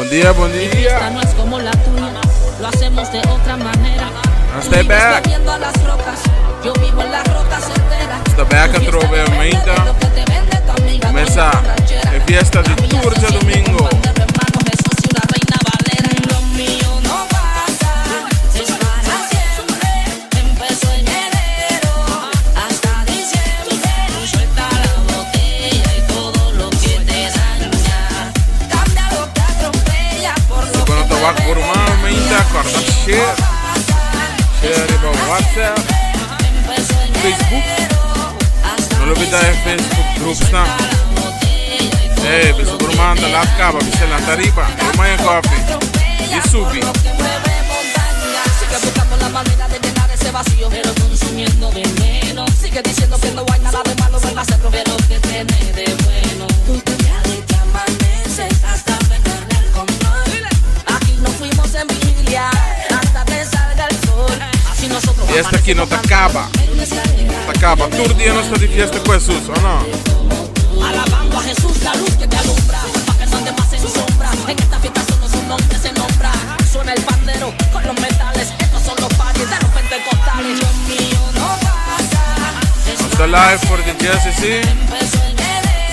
Bon dia, bon dia. No es como la tuya, lo hacemos de otra manera. Stay back. Sta back atrobe mainta. Cuminsa e fiesta di tur djadomingo. Si bo no ta wak bo ruman mainta kòrda share. Share riba WhatsApp, Facebook. No lo bida e Facebook groupsnan. Hey, bisa bo ruman ta laat kaba, bisa lanta riba. Tuma e koffie i subi. Fiesta aki no ta kaba. Ta kaba. Tur dia nos ta di fiesta ku Hesus, o no? Nos ta live for di JCC.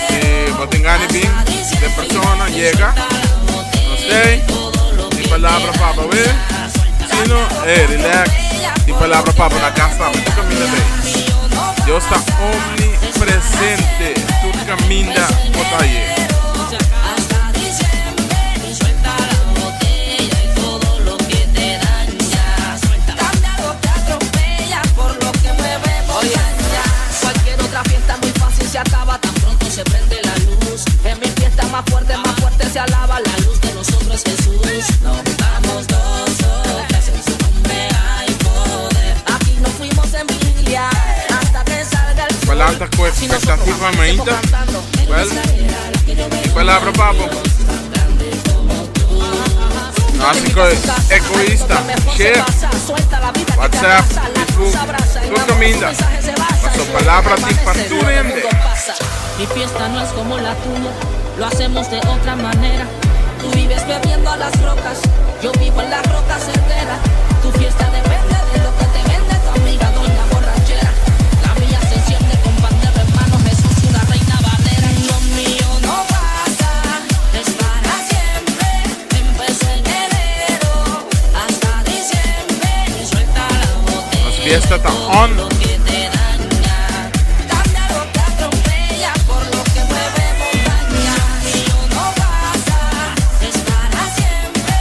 Si bo tin gana di bin den persona, yega. Nos stay. Tin palabra pa bo we. Si no, hey, relax. Tin palabra pa bo na cas tambe. Tur caminda ta ey. Dios ta omnipresente. Tur caminda bo ta aye. Palanta ku expectativa mainta. Well, mi palabra pa bo. No hasi ku egoista. Share. WhatsApp, Facebook, tur kaminda. Paso palabra tin pa tur hende. Mi fiesta no es como la tuya, lo hacemos de otra manera. Tú vives bebiendo a las rocas, yo vivo en la roca certera. Tu fiesta depende de lo que te vende tu amiga doña borrachera. La mía se enciende con pandero en mano, Jesús y una reina valera. Lo mío no pasa, es para siempre. Empezó en enero hasta diciembre. Suelta la botella. Nos fiesta ta on. Lo que te daña. Cambia lo que atropella por lo que mueve montaña. Mío no pasa, es para siempre.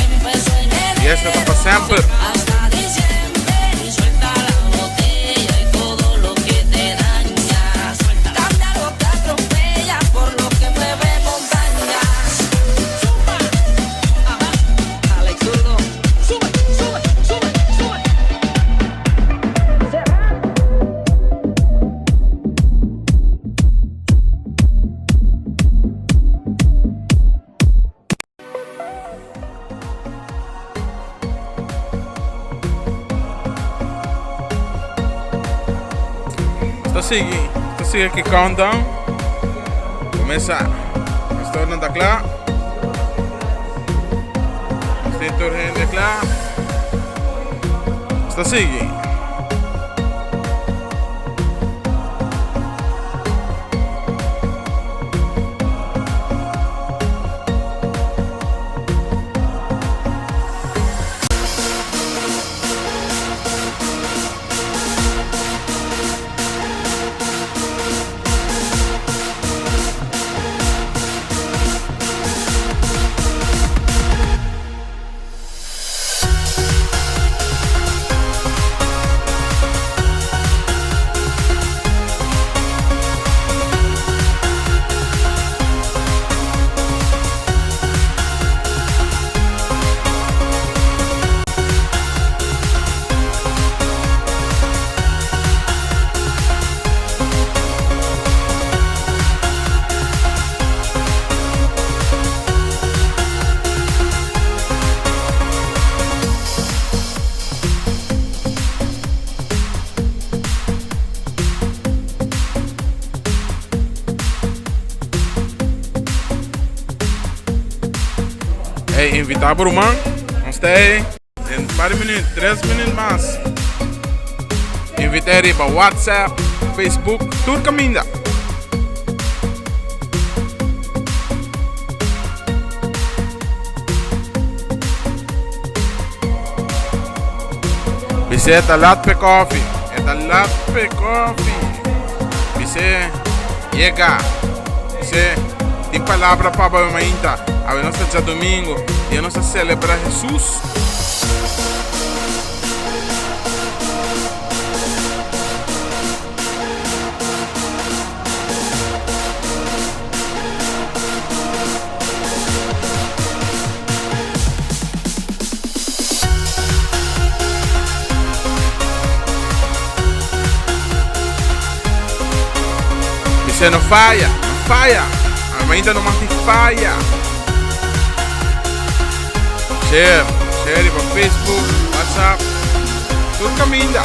Empezó en enero Fiesta ta pa semper. hasta diciembre. Suelta la botella y todo lo que te daña. Suelta. Cambia lo que atropella por lo que mueve montañas. Zumba. Ajá. Alex Zurdo. Sube, sube, sube, sube. Ta sigui, ta sigui aki countdown. Kuminsá. Pastornan ta kla. Tin tur hende kla. Ta sigui. Invitá bo ruman. Nos ta ei den un par di minüt, tres minüt mas. Invit'é riba WhatsApp, Facebook, tur kaminda. Bis'é ta lat p'e kòfi. E ta lat p'e kòfi. Bis'é yega. Bis'é tin palabra pa bo mainta. Awe nos ta djadumingu. Dia nos ta selebrá Hesus. Bis'é no faya, no faya. Ainda no mas di faya. Share, share riba Facebook, WhatsApp, tur kaminda.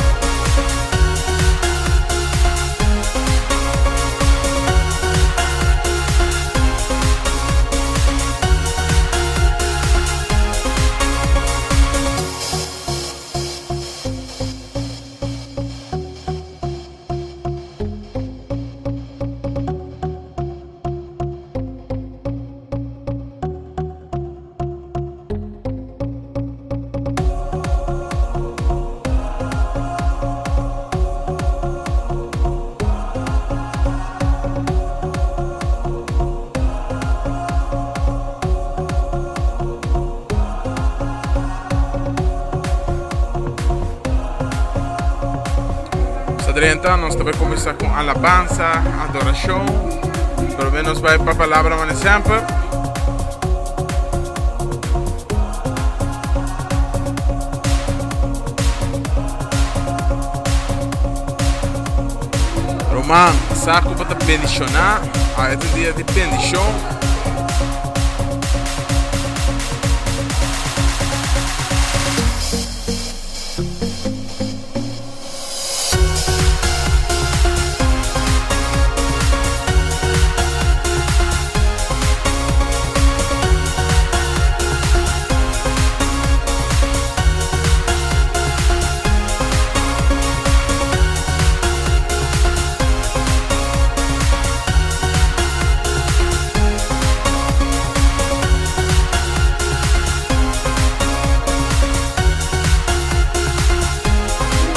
Sa drenta, nos ta bai kuminsá ku alabansa, adorashon. Promé nos bai pa palabra manera semper. Ruman, sa ku bo ta bendishoná. Awe ta dia di bendishon.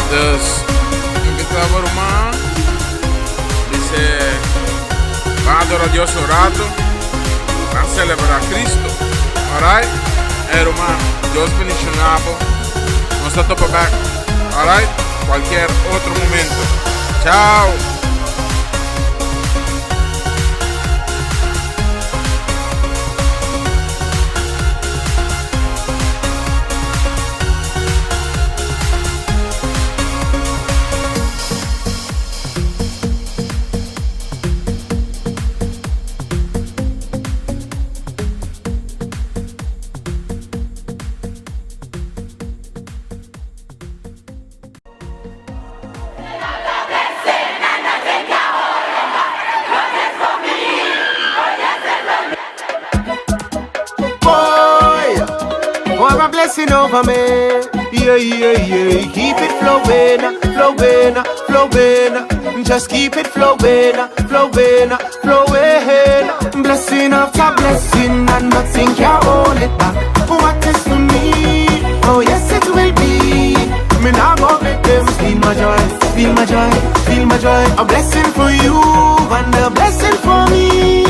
Dus, invitá bo ruman, dice, ban adora Dios un rato, ban celebra Cristo. Alright? Hey ruman, Dios bendiciona bo. Nos ta topa back. Alright? Cualkier otro momento. Chao! Boy, pour a blessing over me. Yeah, yeah, yeah. Keep it flowing, flowing, flowing. Just keep it flowing, flowing, flowing. Blessing after blessing, and nothing can hold it back. What is for me? Oh, yes, it will be. Me nah go make them steal my joy, steal my joy, steal my joy. A blessing for you and a blessing for me.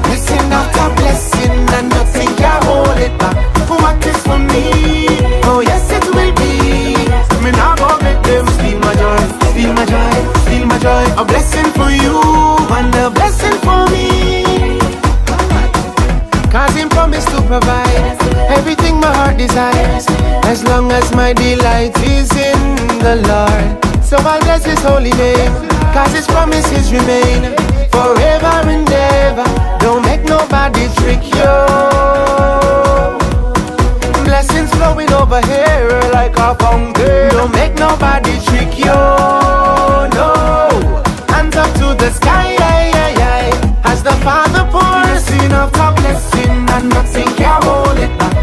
Blessing after blessing, and nothing can hold it back. What is for me? Oh yes, it will be. Me nah go make them steal my joy, steal my joy, steal my joy. A blessing for you and a blessing for me. Cause him promised to provide everything my heart desires As long as my delight is in the Lord So I'll bless his holy name Cause his promises remain forever and ever Don't make nobody trick you Blessings flowing over here like a fountain Don't make nobody trick you, no Hands up to the sky, aye, aye, aye. As the Father pours Blessing after blessing and nothing can hold it back.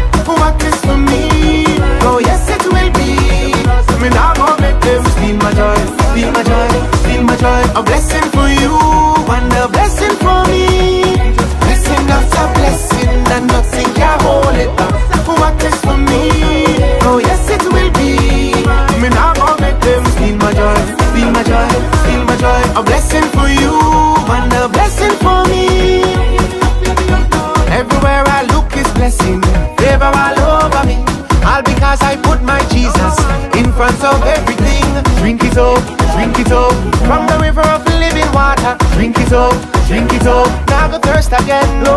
favor all over me. All because I put my Jesus in front of everything. Drink it up, drink it up. From the river of living water. Drink it up, drink it up. Now go thirst again. No,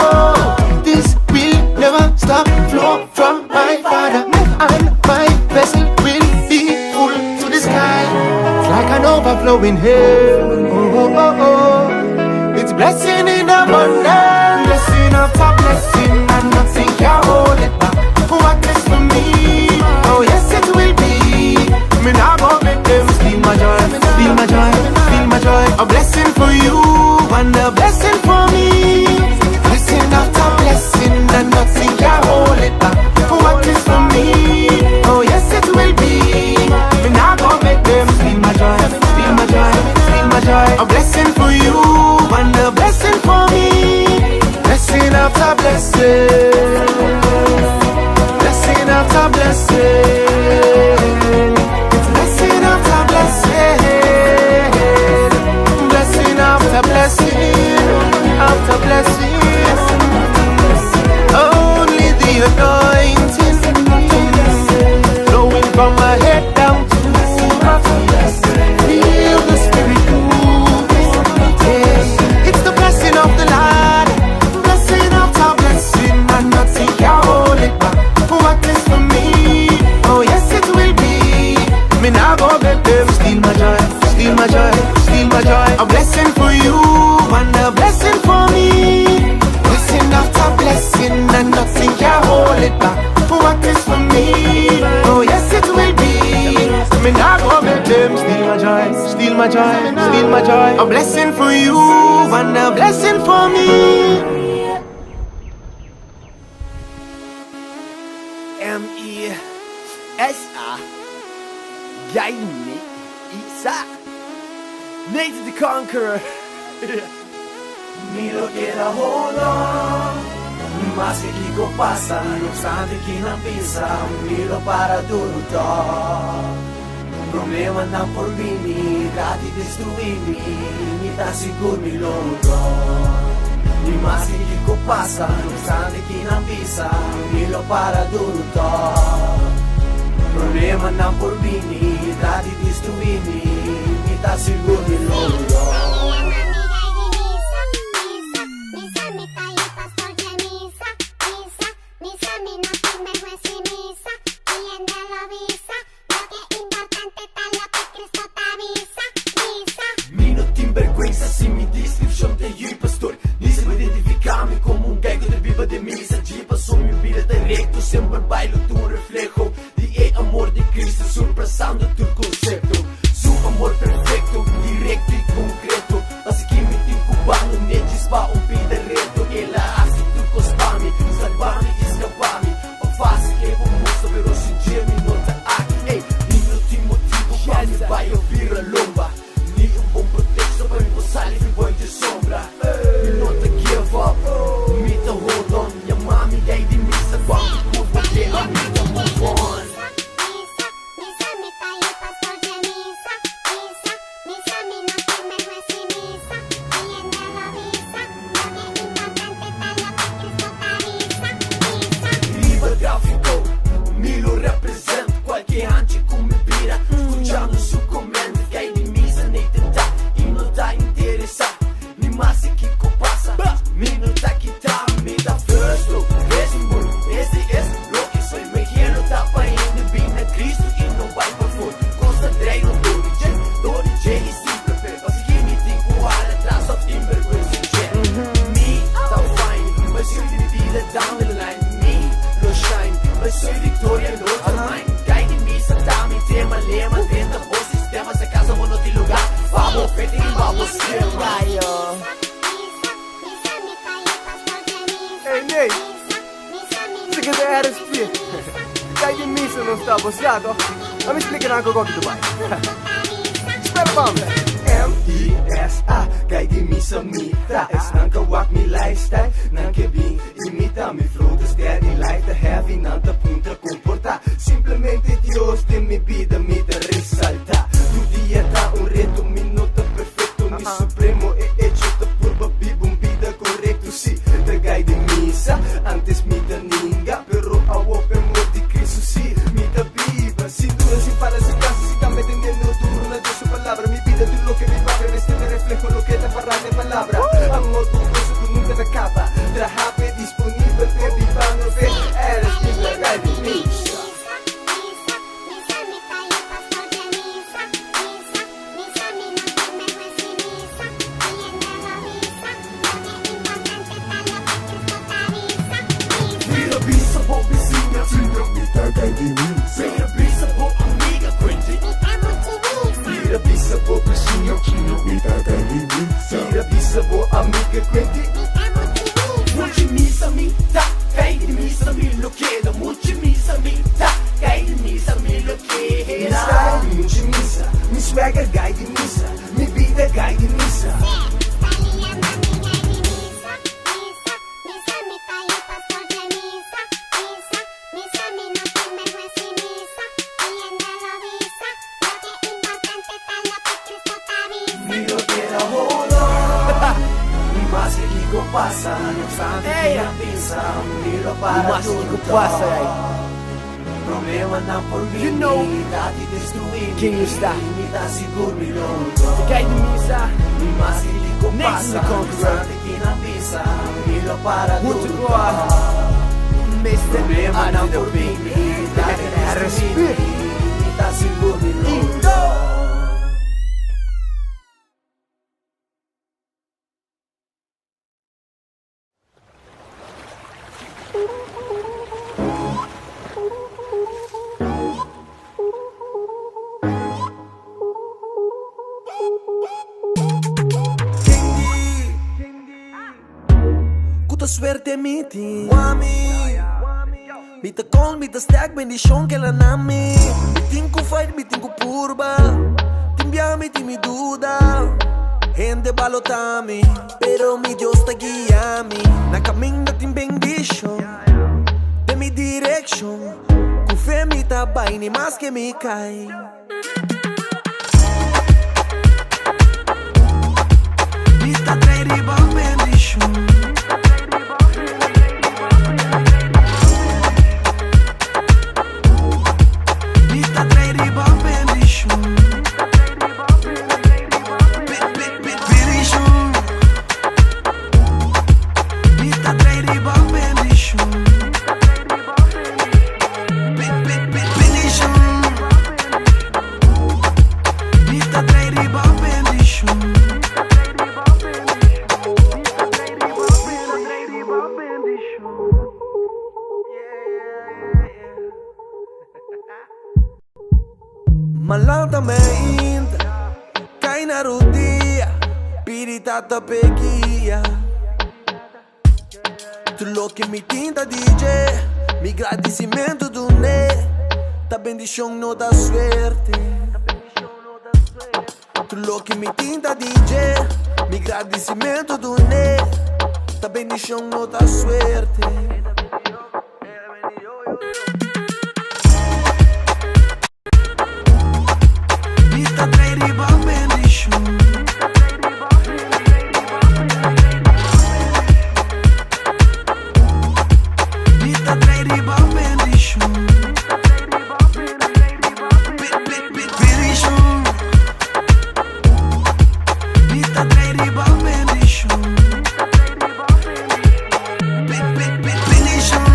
this will never stop flow from my Father. And my vessel will be full to the sky. It's like an overflowing hill. Oh, oh, oh, oh. It's blessing in abundance. Blessing after blessing, and nothing can hold it back. What is for me? Oh, yes, it will be. Me nah go make them steal my joy, steal my joy, steal my joy. A blessing for you and a blessing for me. Blessing after blessing, and nothing can hold it back. What is for me? Oh yes, it will be. Me nah go make them steal my joy, steal my joy, steal my joy. A blessing for you and a blessing for me. Blessing after blessing, blessing after blessing. It's blessing after blessing, blessing after blessing, after blessing. Only the anointing flowing from my head down to my feet. Feel the spirit moving. Yeah. It's the blessing of the Lord, blessing after blessing, and nothing can hold it back. What is for me? Oh yes, it will be. Me nah go make them steal my joy, steal my joy, steal my joy. A blessing for you and a blessing for me. Blessing after blessing, and nothing can hold it back. What is for me? Oh yes, it will be. Me nah go make them steal my joy, steal my joy, steal my joy. A blessing for you and a blessing for me. M-I-S-A. Guide me. Isa. Nathan the Conqueror. Mi lo keda hold on. Maske kiko pasa, no obstante ki nan bisa, mi lo para duro top. Problemanan por bini, trata di destrui mi, mi ta sigur mi lo drop. Ni maske kiko pasa, no obstante ki nan bisa, mi lo para duro top. Problemanan por bini, trata di destrui mi, mi ta sigur mi lo drop. Mi no tin berguensa si mi descripcion ta yiu pastor. Ni si bo identifica mi como un guy cu ta biba den misa. Dje paso mi bida ta recto, semper bailo ta un refleho di e amor di Cristo, surpasando tur concepto. Su amor perfecto, directo y concreto. Así ki mi tin cu bando netjes pa un bida recto. El a haci tur cos pa mi, salba mi y scapa mi. Pa fácil e bo musta, pero sin dje mi no ta aki. Ey, mi no tin motibo pa mi bay of bira lomba. Ni un bon pretexto pa mi por sali fi bou dje sombra. Mi no ta give up, mi ta hold on. Yama mi guy di misa, cuanto cu bo ke ami ta move on. Riba grafico, mi lo represent cualke hanchi cu mi bira. Scuchando su comment, guy di misa Nathan ta y no ta interesa. Ni maske kico pasa, mi no ta kita, mi ta first though. Racing bull, esey es loke soy. Mi hielo ta pa hende bin na Cristo y no bay pafo. Cos ta draai rond door di dje, door di dje y simple fe. Pa sigui mi tin cu hala atras of tin berguensa dje. Mi ta fine, ma soy di bida down the line. Mi lo shine, ma soy victoria lo ta mine. Guy di misa ta mi tema, lema, drenta bo sistema. Si acaso bo no tin lugar, pa bo vete y pa bo skema. Hey Nate, Sigue de RSP. Guy di misa no sta bo sato. Ami splica nan con cu Dubai. Spera pa mi. M-I-S-A, guy di misa mi ta. Esnan cu wak mi lifestyle, nan ke bin imita mi flow ta steady, life ta heavy, nan ta puntra comporta. Simplemente Dios den mi bida mi ta resalta. Tur dia ta un reto, mi no ta perfecto, mi supremo e hecho ta purba biba un bida corecto. Si, ta guy di misa, antes mi ta ninga, pero awo misa, muchu misa, mi ta gai di misa, mi lo Mi keda. style muchu misa, mi swagger gai di misa, mi bida gai di misa. Mi lo keda hold on. Ni maske kiko pasa, no obstante Ey! ki nan bisa, mi lo Ni para maske tur kiko pasa, ey. Problemanan por You know. bini, ta di destruí mi. Ken está? Mi ta sigur mi lo hold on. Gai di misa, Ni maske kiko Next pasa, the no conqueror. obstante ki nan bisa, mi lo para Mucho tur goa. Mr. Problemanan Andy the por Big. bini, ta di destruí mi. RSP. Mi ta sigur mi lo hold on. Kuta suerte mi tin Wami Mi ta kon, mi ta stack, bendishon ku el a na mi. Mi tin ku fight, mi tin ku purba. Tin bia mi tin mi duda. Hende balotá mi, pero mi Dios ta guia mi. Na kaminda tin bendishon, den mi direkshon. Ku fe mi ta bai, ni maske mi kai. Mi ta traha riba bendishon. Mi ta traha riba bendishon. Bendishon. Mi ta traha riba bendishon. Bendishon. Mi ta traha riba bendishon. Malanta mainta, kai na rudia, pidi tata p'e guia. Tur loke mi tin ta di dje, mi gradisimentu dun'é. Ta bendishon no ta suerte. Tur loke mi tin ta di dje, mi gradisimentu dun'é. Ta bendishon no ta suerte. Mi ta traha riba bendishon. Mi ta traha riba bendishon. Bendishon. Mi ta traha riba bendishon. Bendishon.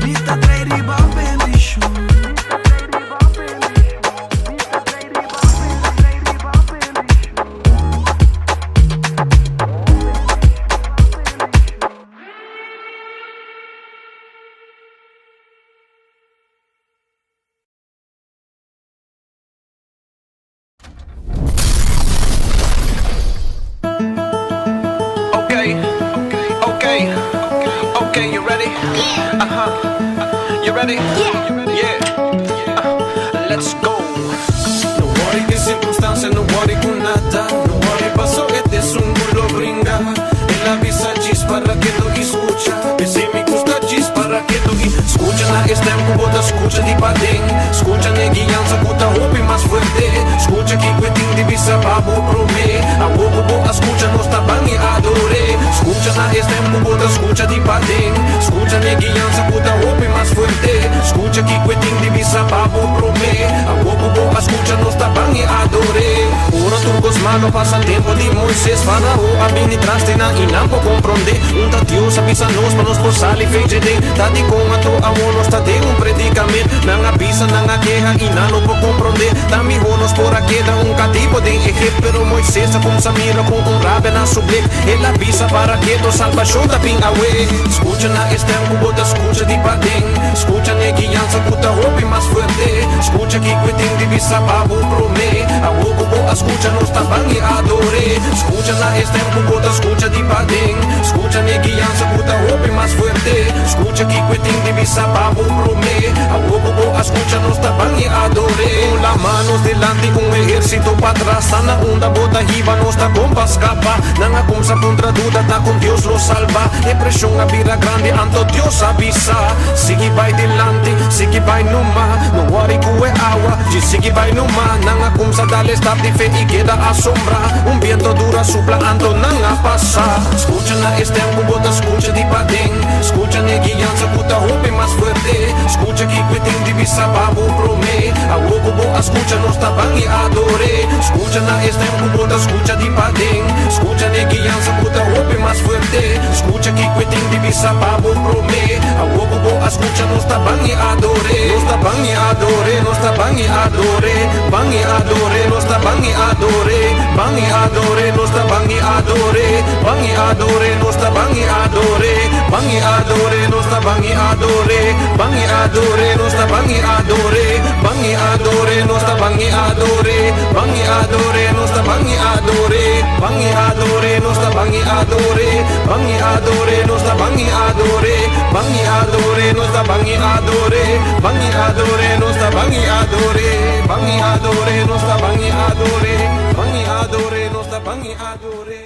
Mi ta traha riba bendishon. Okay, you ready? Yeah. Uh huh. You ready? Yeah. Yeah. Let's go. No worry ku sirkunstansia, no worry ku nada. No worry paso e esun ku lo bringa. El a bisa djis para ketu i skucha. P'esei mi gusta djis para ketu i skucha na e stem ku bo ta skucha di paden. Skucha n'e guiansa ku ta hopi mas fuerte. Skucha kiko e tin di bisa pa bo promé. Awor ku bo a skucha nos ta ban i ador'é. Skucha na e stem ku bo ta skucha di paden. Skucha n'e guiansa ku ta hopi mas fuerte. Skucha kiko e tin di bisa pa bo promé. Awor ku bo a skucha nos ta ban i ador'é. Ora tur kos malo pasa tempu di Moises, Farao a bini tras di nan i nan por komprondé. Un ta Dios a bisa nos pa nos por sali fei dje. Ta dikon anto awor nos ta den un predikament? Nan a bisa, nan a keha i nan no por komprondé. Ta mihó nos por a keda un katibu den Egipto. Pero Moises a kumsa mira ku un rabia na su blik. El a bisa, Para ketu, salbashon ta bin awe. Skucha na e stèm ku bo ta skucha di paden. Skucha n'e guiansa ku ta hopi mas fuerte. Skucha. Skucha kiko e tin di bisa pa bo promé. Awor ku bo a skucha nos ta ban i ador'é. Skucha na e stèm ku bo ta skucha di paden. Skucha n'e guiansa ku ta hopi mas fuerte. Skucha kiko e tin di bisa pa bo promé. Awor ku bo a skucha nos ta ban i ador'é. Un la manos dilanti un ehérsito patras. Ta na unda bo ta hiba nos ta kon pa skapa. Nan a kumsa puntra duda ta kon Dios lo salba. E preshon a bira grandi anto Dios a bisa, Sigui bai dilanti, sigui bai numa. No wòri ku e awa, djis sigui bai numa. Nan a kumsa dal e stap di fe i keda asombrá. Un biento duru a supla anto nan a pasa. Skucha na e stèm ku bo ta skucha di paden. Skucha n'e guiansa ku ta hopi mas fuerte. Skucha kiko e tin di bisa pa bo promé. Awor ku bo a skucha nos ta ban i ador'é. Skucha na e stèm ku bo ta skucha di paden. Skucha n'e guiansa ku ta hopi mas fuerte. Skucha kiko e tin di bisa pa bo promé. Awor ku bo a skucha nos ta ban i ador'é. Nos ta ban i ador'é, nos ta ban i ador'é. Ban i ador'é, nos ta ban i ador'é. Ban i ador'é, nos ta ban i ador'é. Ban i ador'é, nos ta ban i ador'é. Ban i ador'é, nos ta ban i ador'é. Ban i ador'é, nos ta ban i ador'é. Ban i ador'é, nos ta ban i ador'é. Ban i ador'é, nos ta ban i ador'é. Ban i ador'é, nos ta ban i ador'é. Ban i ador'é, nos ta ban i ador'é. Ban i ador'é, nos ta ban i ador'é. Ban i ador'é, nos ta ban i ador'é. Ban i ador'é, nos ta ban i ador'é. Ban i ador'é, nos ta ban i ador'é.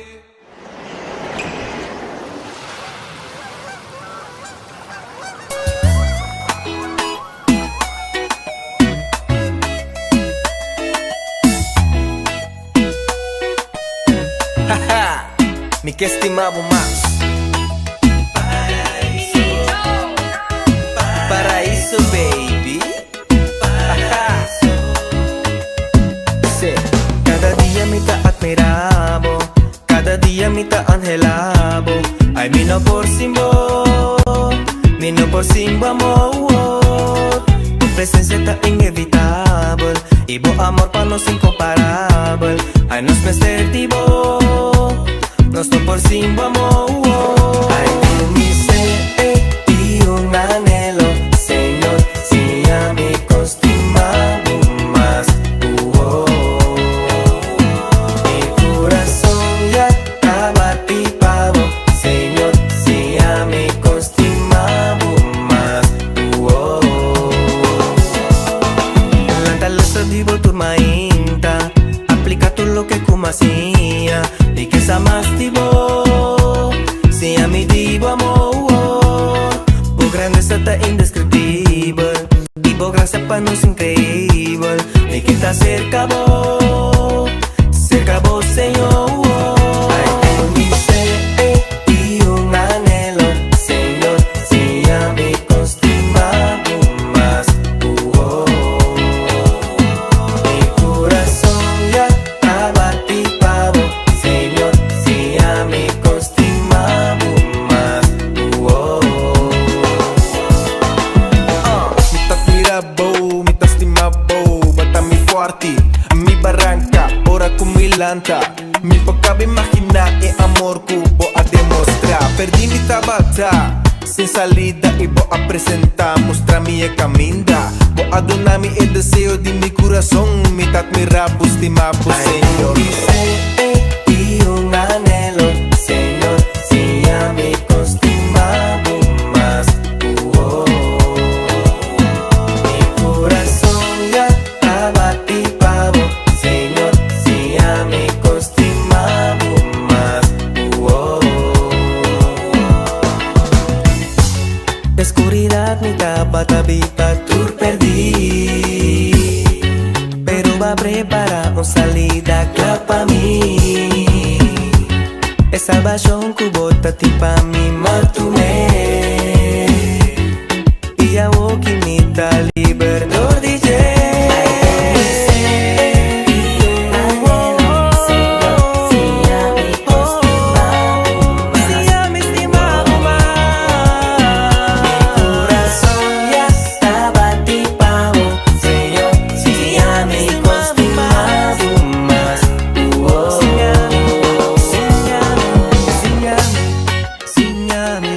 Haha, mi ke stima bo mas. Paraíso baby. Haha. Sí. Kada dia mi ta admira bo, kada dia mi ta anhela bo. Ay mi no por sin bo, mi no por sin bo amor. Tu presencia ta inevitabel y bo amor pa nos incomparabel. Ay nos mester di bo, nos no por sin bo amor. Ay den mi ser y un anhelo, Señor, siña mi con stima bo mas. Mi corazón ya ta bati pa bo, Señor, siña mi con stima bo mas. Lanta lesa di bo tur mainta, aplica tur loke cu m'a siña, mi ke sa mas di bo, siña mi di bo amor. Bo grandeza ta indescriptibel, y bo gracia pa nos increibel, mi ke ta cerca bo, cerca bo Señor. Ay den mi ser y un anhelo, Señor, siña mi con stima bo mas. Mi corazón ya ta bati pa bo, Señor, siña mi con stima bo mas. Mi ta admira bo, mi ta stima bo, bo ta mi forti, mi baranca, ora cu mi lanta. Mi por caba imagina e amor cu bo a demostra. Perdi mi tabata, sin salida y bo a presenta, mustra mi e caminda. Bo a duna mi e deseo di mi curason, mi ta admira bo, stima bo, Señor. Mi ser y un anhelo, Señor, siña mi con stima bo mas. Mi corazón ya ta bati pa bo, Señor, siña mi con stima bo mas. Den scuridad mi tabata biba tur perdi, pero b'a prepara un salida cla pa mi. E salvacion cu bo ta tin pa mi m'a tume, y awo ki mi ta liber door di dje. Mi corazón ya ta bati pa bo, Señor, siña mi con stima bo mas. Siña mi, siña mi, siña mi, siña mi.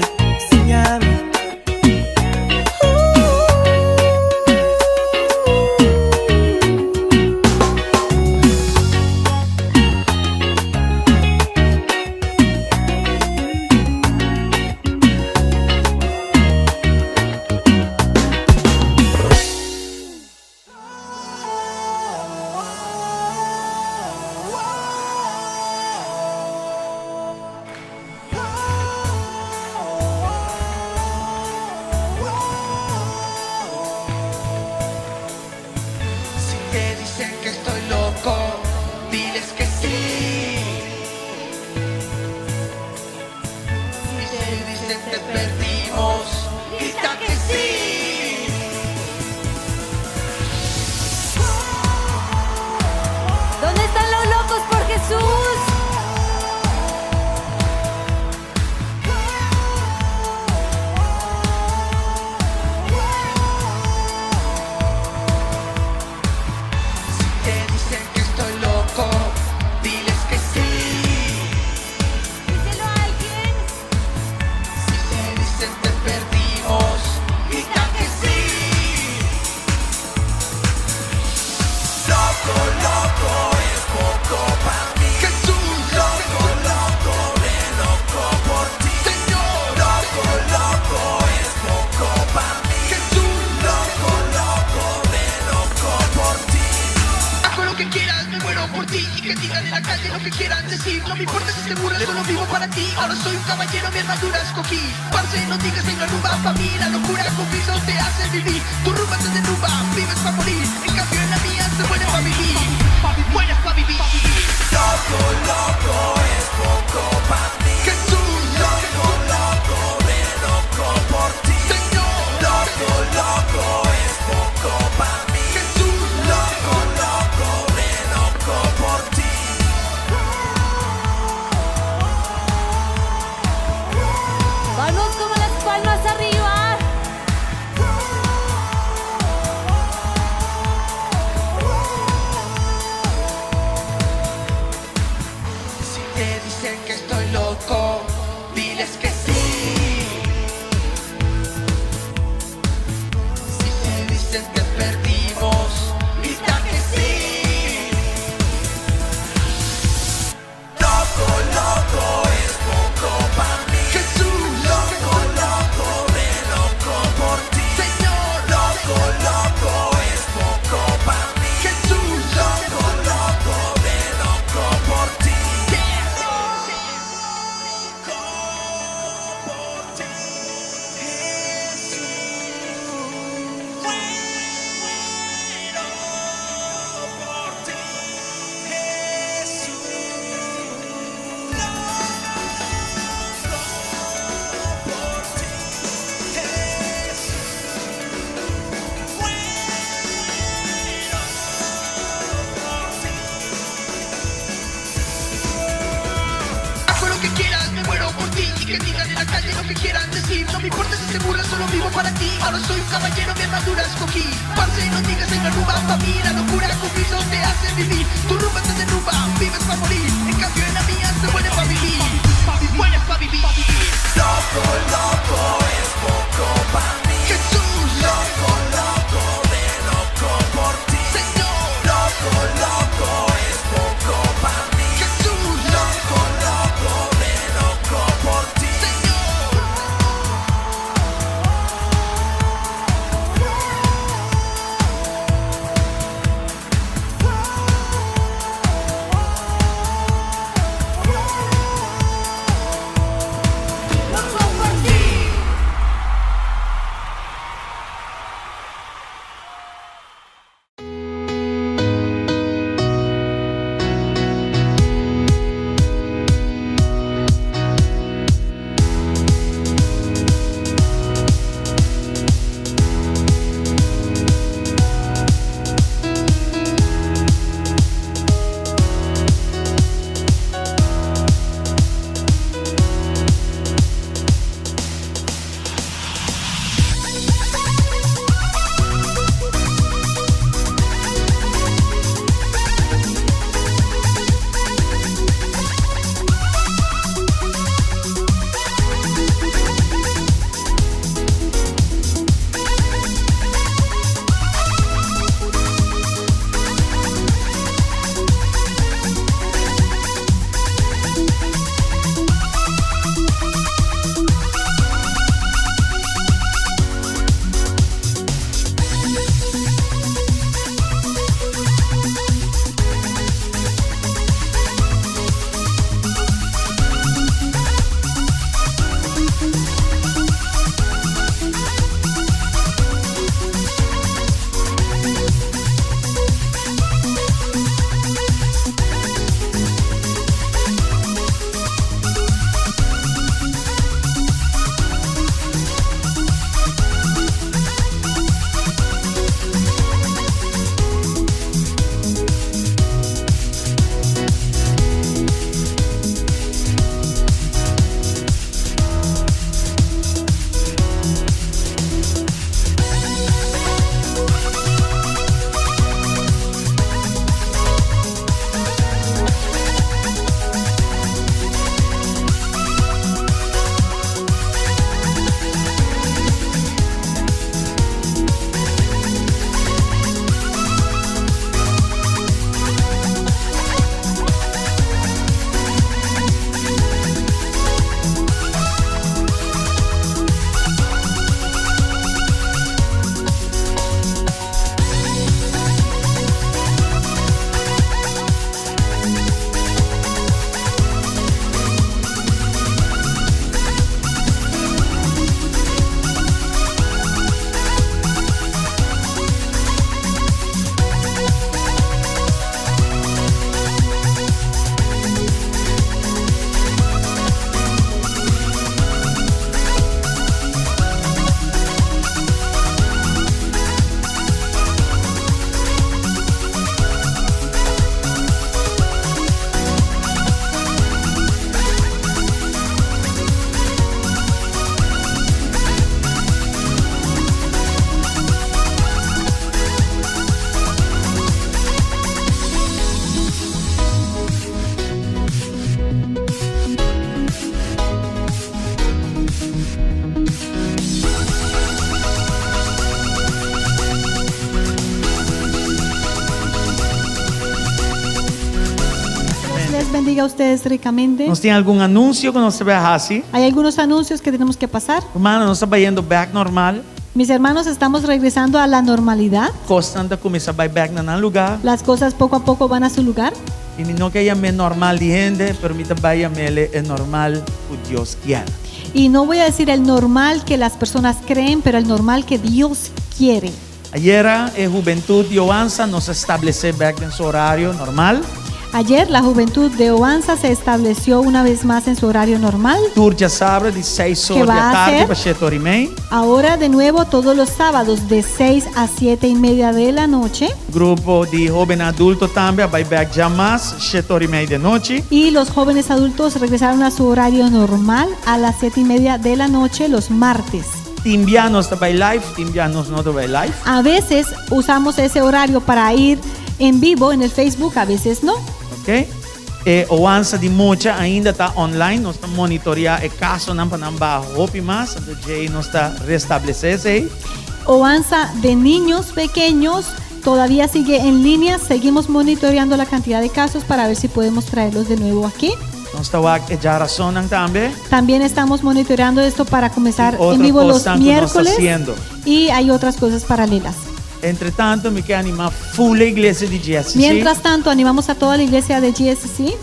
lo que quieran decir. No me importa si se burlan, solo vivo para ti. Ahora soy un caballero, mi armadura escogí. Parce, no digas hay una rumba pa' mí. La locura con Cristo te hace vivir. Tu rumba se derrumba, vives pa' morir. En cambio en la mía se muere pa' vivir. Mueres pa' vivir. Loco, loco es poco pa' mí. Jesús. Loco, loco, re loco por ti. Señor. Loco, loco es poco pa' mí. Jesús. Loco, loco, re loco por ti. Vamos con las palmas arriba. Si te dicen que estoy loco, diles que sí. Si te dicen que perdimos, grita que sí. Loco, loco es poco pa' mí. Jesús. Loco, loco, re loco por ti. Señor. Loco, loco es poco pa' mí. Jesús. Loco, loco, re loco por ti. Loco por ti, Jesús. Muero por ti, Jesús. Loco por ti, Jesús. Muero por ti. Hago lo que quieras, me muero por ti. Y que digan en la calle lo que quieran decir. No me importa si se burlan, solo vivo para ti. Ahora soy un caballero, mi armadura escogí. Parce, no digas hay una rumba pa' mí. La locura con Cristo te hace vivir. Tu rumba se derrumba, vives pa' morir. En cambio en la mía se muere pa' vivir. Mueres pa' vivir. Loco, loco es poco pa' mí. Jesús. Loco, loco, re loco por ti. Señor. Loco, loco es poco pa' mí. Jesús. Loco, loco, re loco por ti. Señor. Loco por ti. bendiga a ustedes ricamente. Nos tin algun anunsio ku nos ta bai hasi. Hay algunos anuncios que tenemos que pasar. Rumannan, nos ta bayendo bèk normal. Mis hermanos, estamos regresando a la normalidad. Kosnan ta kuminsá bai bèk na nan lugá. Las cosas poco a poco van a su lugar. I mi no ke yam'é normal di hende, pero mi ta bai yam'é e normal ku Dios kier. Y no voy a decir el normal que las personas creen, pero el normal que Dios quiere. Ayera e hubentut di Oansa nos a establesé bèk den su orario normal. Ayer la juventud de Oansa se estableció una vez más en su horario normal. Tur djasabra di seis Que or di va a atardi ser pa shete or i mei. Ahora de nuevo todos los sábados de seis a siete y media de la noche. Grupo di hóbennan adulto tambe a bai bèk djamas shete or i mei di anochi. Y los jóvenes adultos regresaron a su horario normal a las siete y media de la noche los martes. Tin bia nos ta bai live, tin bia nos no ta bai live. A veces usamos ese horario para ir en vivo en el Facebook, a veces no. Ok. E oansa di mucha ainda ta online, nos ta monitorea e kasonan pa nan baha hopi mas, anto djei nos ta restablesé esei. Oansa de niños pequeños todavía sigue en línea, seguimos monitoreando la cantidad de casos para ver si podemos traerlos de nuevo aquí. Nos ta wak e djarasonnan tambe. También estamos monitoreando esto para comenzar Y otro en vivo los cosnan ku nos ta miércoles haciendo. y hay otras cosas paralelas. Entre tanto mi ke anima full e iglesia di GSC. Mientras tanto animamos a toda la iglesia de GSC.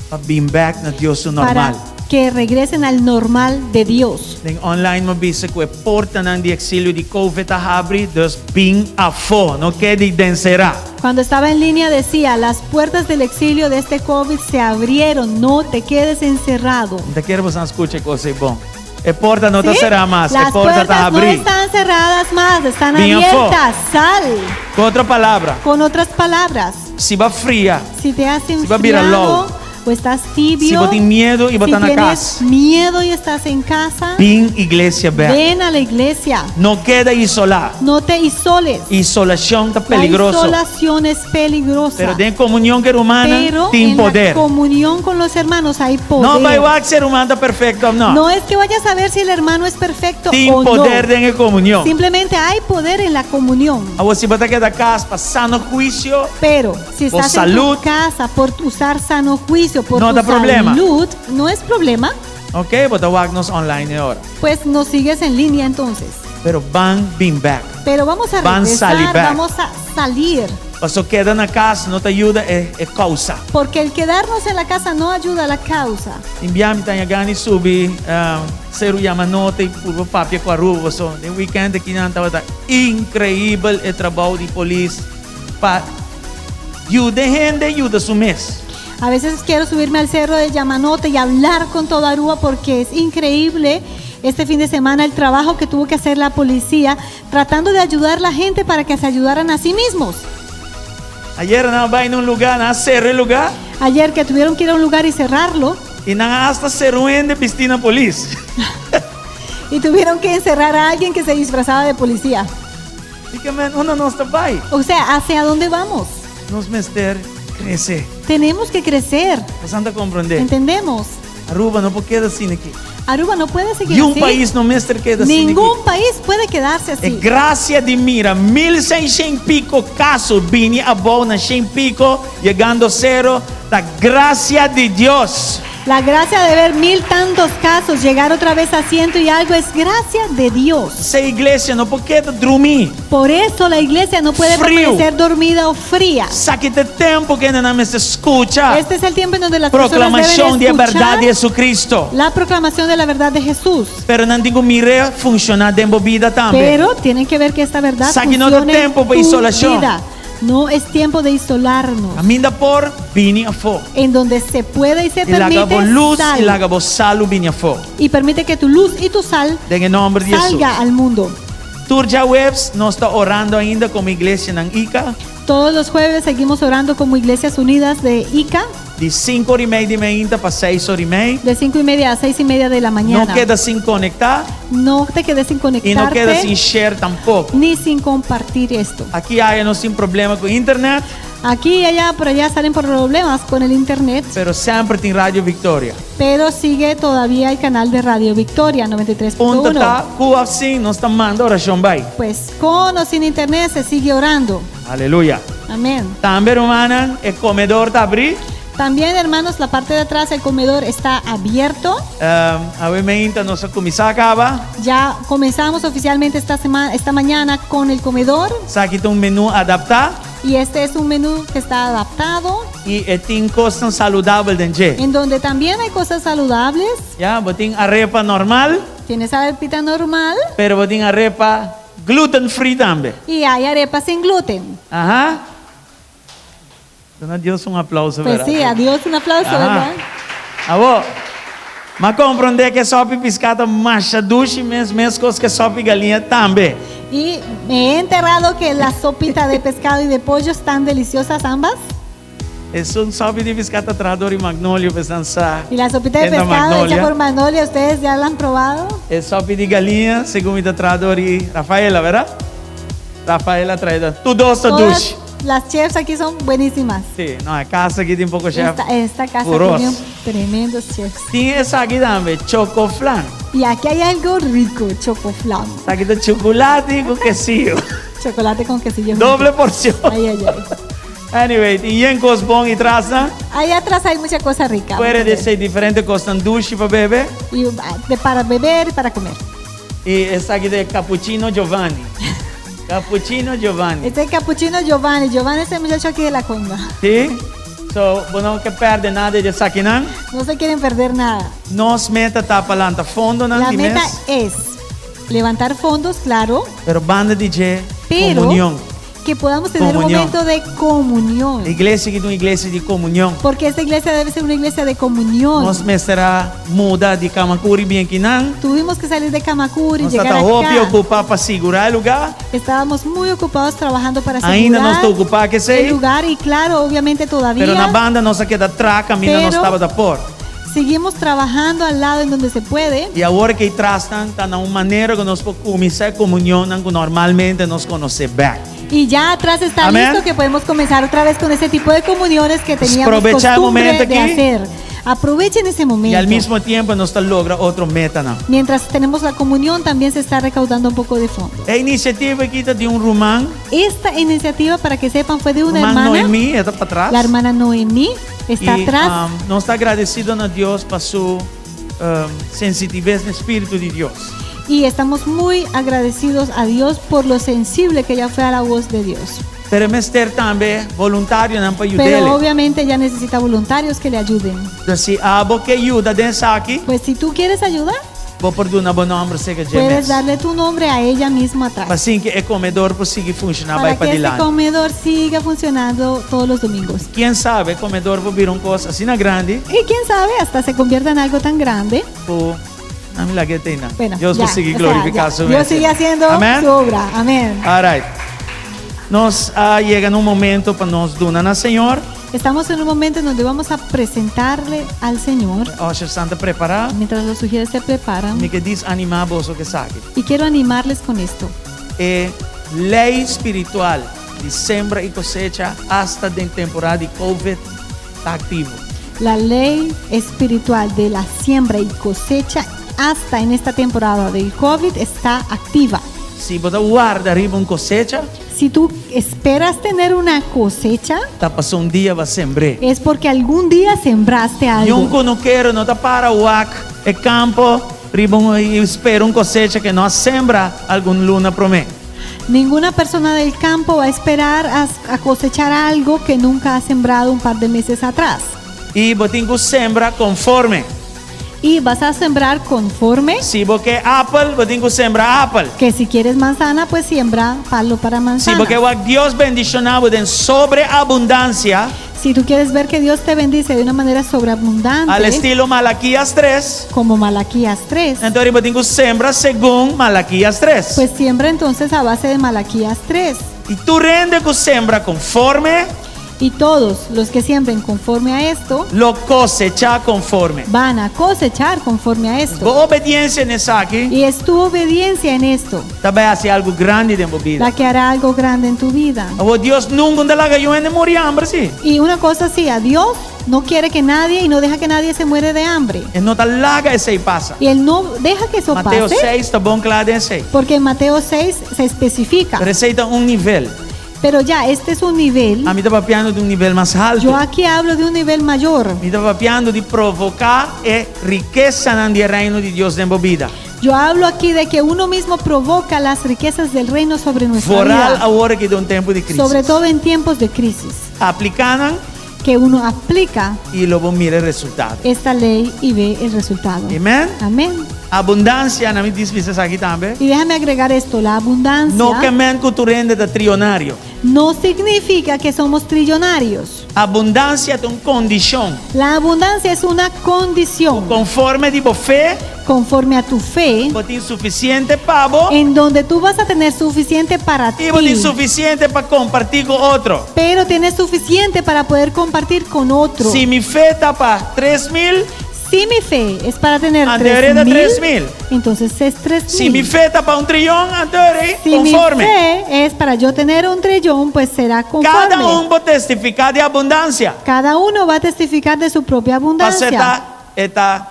Pa bin bek na Dios su Para normal. que regresen al normal de Dios. Den online mi a bisa ku e portanan di exilio di Covid a habri, dus bin afó, no keda den será. Cuando estaba en línea decía, las puertas del exilio de este Covid se abrieron, no te quedes encerrado. Mi ta kere boso skucha e kos ei bon. E porta no ta ¿Sí? será mas, e Las porta ta puertas no habrí. están cerradas más, están Bin afó. abiertas. Sal. Ku otro palabra, Con otras palabras, si bo a fria, si te has Si bo a bira enfriado lou, o estás tibio, si bo tin miedu i bo si ta na tienes kas, miedo y estás en casa, bin iglesia bèk. ven a la iglesia. No keda isolá. No te isoles. Isolashon ta La peligroso. isolación es peligrosa. Pero den komunion ku e rumannan Pero tin en la poder. comunión con los hermanos hay poder. No bai wak si e ruman ta perfekto òf no. No es que vayas a ver si el hermano es perfecto Tin o poder no. den e komunion. Simplemente hay poder en la comunión. Awor si bo ta keda kas pa sano huisio, Pero si bo estás en salud, tu casa por usar sano juicio, por No tu ta problema. salud, no es problema. Ok, bo ta wak nos online e ora. Pues nos sigues en línea entonces. Pero ban bin bek. Pero vamos a Ban regresar, sali bek. vamos a salir. Paso keda na kas no ta yuda e e kousa. Porque el quedarnos en la casa no ayuda a la causa. Tin bia mi ta haña gana di subi Seru Yamanote i purba papia ku Aruba paso den weekend aki nan tabata increibel e trabou di polis pa yuda e hende yuda su mes. A veces quiero subirme al cerro de Yamanote y hablar con toda Aruba porque es increíble este fin de semana el trabajo que tuvo que hacer la policía tratando de ayudar la gente para que se ayudaran a sí mismos. Ayer nan a bai na un lugá, nan a sera e lugá. Ayer que tuvieron que ir a un lugar y cerrarlo. I nan a hasta sera un hende bistí na polis. Y tuvieron que encerrar a alguien que se disfrazaba de policía. Di ke men, unda nos ta bai? O sea, hacia dónde vamos? Nos mester krese. Tenemos que crecer. Bosan ta komprondé? Entendemos. Aruba no por keda asina aki. Aruba no puede seguir Niun así. pais no mester keda asina aki. Ningún país puede quedarse así. E gracia di mira 1600 pico caso bini abou na shen pico yegando cero ta gracia di Dios. La gracia de ver mil tantos casos llegar otra vez a ciento y algo es gracia de Dios. P'esei iglesia no por keda drumí. Por eso la iglesia no puede Friu. permanecer dormida o fría. Esaki ta e tempo ku hendenan mester skucha. Este es el tiempo en donde las personas deben Proklamashon di e escuchar bèrdat di Jesucristo. la proclamación de la verdad de Jesús. Pero nan tin ku mir'é funshoná den bo bida tambe. Pero tienen que ver que esta verdad Esaki no ta funcione en tempo pa tu isolashon. vida. No es tiempo de isolarnos. Kaminda por bini afó. En donde se puede y se I laga bo permite, lus i sal. laga bo salu bini afó. Y permite que tu luz y tu sal Den e nòmber di Hesus. salga al mundo. Tur djaweps nos ta orando ainda komo iglesianan Ica. Todos los jueves seguimos orando como Iglesias Unidas de Ica. Di sinku ora i mei di meinta pa seis ora i mei. De cinco y media a seis y media de la mañana. No keda sin konektá. No te quedes sin I no conectarte. keda sin share tampoko. Ni sin compartir esto. Aki aya nos tin problema ku internet. Aquí y allá por allá salen problemas con el internet. Pero semper tin Radio Victoria. Pero sigue todavía el canal de Radio Victoria 93.1. Punto ta ku of sin nos ta manda orashon bai. Pues con o sin internet se sigue orando. Aleluya. Amén. Tambe rumannan e komedor ta abrí. También, hermanos, la parte de atrás, el comedor está abierto. Um, awe mainta nos a kuminsá kaba. Ya comenzamos oficialmente esta semana, esta mañana con el comedor. Esaki ta un menú adaptá. Y este es un menú que está adaptado. I e tin kosnan saludabel den dje. En donde también hay cosas saludables. Ya, bo tin arepa normal. Tienes arepita normal. Pero bo tin arepa gluten free tambe. Y hay arepa sin gluten. Aha. Duna Dios un aplauso, Pues ¿verdad? sí, a Dios un aplauso, Aha. ¿verdad? Abo, m'a komprondé ku e sòpi piská ta masha dushi mes, meskos ku e sòpi galiña tambe. Y me he enterado que la sopita de pescado y de pollo están deliciosas ambas. Esun sòpi di piská ta traha dor di Magnolio, p'esnan sa. Y la sopita de Ken ta pescado hecha Magnolia. por Magnolia, ¿ustedes ya la han probado? E sòpi di galiña, segun mi ta traha dor di Rafaela, ¿verdad? Rafaela trae da. Tur dos ta Todas dushi. las chefs aquí son buenísimas. Sí, no, e casa aquí tin poco chef. Esta, esta casa Puros. tiene tremendos chefs. Tin esaki tambe, chocoflan. Y aquí hay algo rico, chocoflan. Esaki ta chocolate cu quesillo. Chocolate con quesillo. Doble porcion. Ay, ay, ay. Anyway, tin yen cos bon y trasnan. Ahí atrás hay mucha cosa rica. Fuera di esey diferente cosnan dushi pa bebe. Y ah, de para beber y para comer. Y esaki ta e Cappuccino Giovanni. Cappuccino Giovanni. Este es Cappuccino Giovanni. Giovanni es el muchacho aquí de la conga. Sí? So, bo no ke perde nada di esakinan. No se quieren perder nada. Nos meta ta pa lanta fondonan La di meta mes. es levantar fondos, claro. Pero banda di dje Pero comunion. que podamos tener un Comunión. momento de comunión. E iglesia aki ta un iglesia di comunion. Porque esta iglesia debe ser una iglesia de comunión. Nos mester a muda di Camacuri bien kinan. Tuvimos que salir de Camacuri, Nos llegar ta hopi acá. ocupa pa sigura e lugar. Estábamos muy ocupados trabajando para Ainda asegurar nos ta ocupa cu esey. el lugar y claro, obviamente todavía. Pero na banda nos a keda tra caminda nos Pero tabata por. Seguimos trabajando al lado en donde se puede. Y awor cu e trasnan ta na un manera cu nos por cuminsa e comunionnan cu normalmente nos conoce bek. Y ya atrás está Amén. listo que podemos comenzar otra vez con ese tipo de comuniones que teníamos Aprovecha e costumbre momento de aki. hacer. Aprovechen ese Y al momento. mismo tiempo nos ta logra otro metanan. Mientras tenemos la comunión, también se está recaudando un poco de fondo. E iniciativa aki ta di un ruman. Esta iniciativa, para que sepan, fue de una Ruman hermana. Noemí, e ta patras. La hermana Noemí está Y, atrás. nos ta agradecido na Dios pa su sensitives na Spiritu di Dios. Y estamos muy agradecidos a Dios por lo sensible que ella fue a la voz de Dios. Pero e mester tambe voluntarionan pa Pero yud'é. obviamente ella necesita voluntarios que le ayuden. Entonces, si abo ke yuda den esaki, Pues si tú quieres ayudar, bo por duna bo nomber serka dje puedes mes. darle tu nombre a ella misma atrás. Pa asina ke e komedor por sigui funshoná Para bai que pa este dilanti. comedor siga funcionando todos los domingos. Ken sabe e komedor por bira un kos asina grandi. Y quién sabe, hasta se convierta en algo tan grande. Ku a mi laga e tei nan. Bueno, Dios ya, por sigui o sea, glorifiká ya. su Dios mes. sigue haciendo Amén. su obra. Amén. All right. Nos a yega na un momento pa nos duna na Señor. Estamos en un momento en donde vamos a presentarle al Señor. Ushers ta prepará. Mientras los ujieres se preparan. Mi ke djis animá boso ku esaki. Y quiero animarles con esto. E lei spiritual di sembra i kosecha hasta den temporada di Covid ta aktivo. La ley espiritual de la siembra y cosecha hasta en esta temporada del COVID está activa. Si bo ta warda riba un kosecha, Si tú esperas tener una cosecha, ta paso un dia bo a sembr'é. es porque algún día sembraste Niun algo. kunukero no ta para wak e kampo riba un i spera un kosecha ku no a sembra algun luna promé. Ninguna persona del campo va a esperar a cosechar algo que nunca ha sembrado un par de meses atrás. I bo tin ku sembra konforme. Y vas a sembrar conforme. Si bo ke apel, bo tin ku sembra apel. Que si quieres manzana, pues siembra palo para Si manzana. bo ke wak Dios bendishoná bo den sobreabundansia. Si tú quieres ver que Dios te bendice de una manera sobreabundante. Al estilo Malaquías 3. Como Malaquías 3. Anto bo tin ku sembra segun Malaquías 3. Pues siembra entonces a base de Malaquías 3. I tur hende ku sembra konforme. Y todos los que siembren conforme a esto. Lo kosechá konforme. Van a cosechar conforme a esto. Bo obediensia den esaki. Y es tu obediencia en esto. Ta bai hasi algu grandi den bo bida. La que hará algo grande en tu vida. Awor Dios nunka no ta laga niun hende muri hamber si. Y una cosa sí, a Dios no quiere que nadie y no deja que nadie se muere de hambre. E no ta laga esei pasa. Y Él no deja que eso Mateo pase. 6 ta bon kla den esei. Porque en Mateo 6 se especifica. Pero esei ta un nivel. Pero ya, este es un nivel. Ami ta papiando di un nivel mas haltu. Yo aquí hablo de un nivel mayor. Mi ta papiando di provoká e rikesanan di e Reino di Dios den bo bida. Yo hablo aquí de que uno mismo provoca las riquezas del reino sobre nuestra Vooral vida. awor aki den un tempu di krísis. Sobre todo en tiempos de crisis. Apliká nan Que uno aplica i lo bo mira e resultado. esta ley y ve el resultado. Amen. Amén. Abundansia, na mi dis bisa esaki tambe. Y déjame agregar esto, la abundancia No ke men ku tur hende ta trionario. no significa que somos trillonarios. Abundansia ta un kondishon. La abundancia es una condición. Konforme di bo fe. Conforme a tu fe. Bo tin sufisiente pa bo. En donde tú vas a tener suficiente para I bo tin ti. sufisiente pa kompartí ku otro. Pero tienes suficiente para poder compartir con otro. Si mi fe ta pa 3000. Si mi fe es para tener Anto e ta 3000, 3000. entonces es 3000. Si mi fe ta pa un trillon, anto e Si mi konforme. fe es para yo tener un trillón, pues será conforme. Kada un por testifiká di abundansia. Cada uno va a testificar de su propia Pasó abundancia. e ta e ta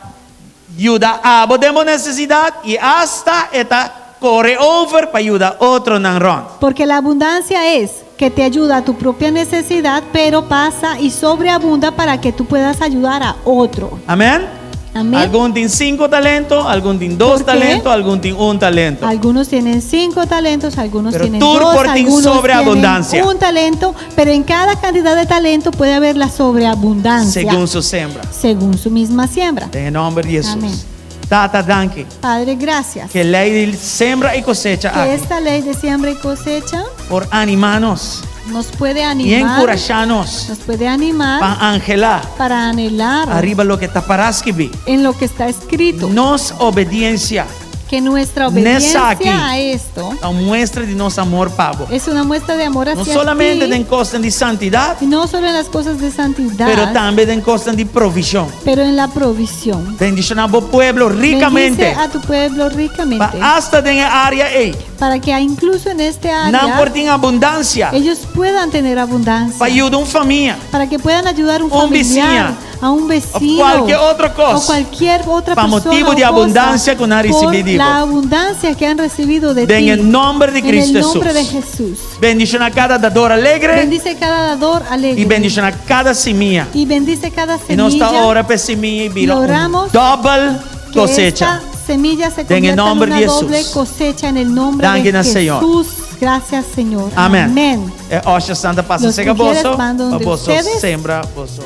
yuda abo den bo nesesidat i asta e ta kore over pa yuda otronan rònt. Porque la abundancia es que te ayuda a tu propia necesidad, pero pasa y sobreabunda para que tú puedas ayudar a otro. Amèn? Amén. Algun tin sinku talento, algun tin dos ¿Por qué? talento, algun tin un talento. Algunos tienen cinco talentos, algunos Pero tienen tur dos, por tin algunos sobreabundancia. tienen un talento, pero en cada cantidad de talento puede haber la sobreabundancia. Segun su sembra. Según su misma siembra. Den e nòmber di Hesus. Amén. Tata, danki. Padre, gracias. Ku e lei di sembra i kosecha Que aki esta ley de siembra y cosecha por animá nos nos puede i animar, enkurashá nos nos puede animar pa anhelá para anhelar ariba loke ta pará skibí. en lo que está escrito. Nos obediensia Que nuestra N'esaki obediencia a esto ta un muestra di nos amor pa bo. es una muestra de amor No hacia solamente ti, den kosnan di santidat, y no solo en las cosas de santidad, pero tambe den kosnan di provishon. pero en la provisión. Bendishoná bo pueblo rikamente. Bendice a tu pueblo ricamente. Pa asta den e área ei. Para que incluso en este área Nan por tin abundansia. ellos puedan tener abundancia. Pa yuda un famia. Para que puedan ayudar a un Un familiar, bisiña. a un vecino, Cualkier otro kos. o cualquier otra Pa persona motibu o di cosa, abundansia ku nan a por risibí di bo. la abundancia que han recibido de Den ti. e nòmber di En Cristo el nombre de Jesús. Jesús. Bendishoná kada dador alegre. Bendice cada dador alegre. I bendishoná kada simia. Y bendice cada I nos ta semilla. ora pa e simia ei bira Y un oramos dòbel que kosecha. esta semilla se Den e convierta en nòmber una di Jesús. doble cosecha en el nombre Danki de na Señor. Jesús. Gracias, Señor. Amèn. Amén. E ushers ta pasa Los serka ujieres boso, van pa donde boso ustedes. sembra boso.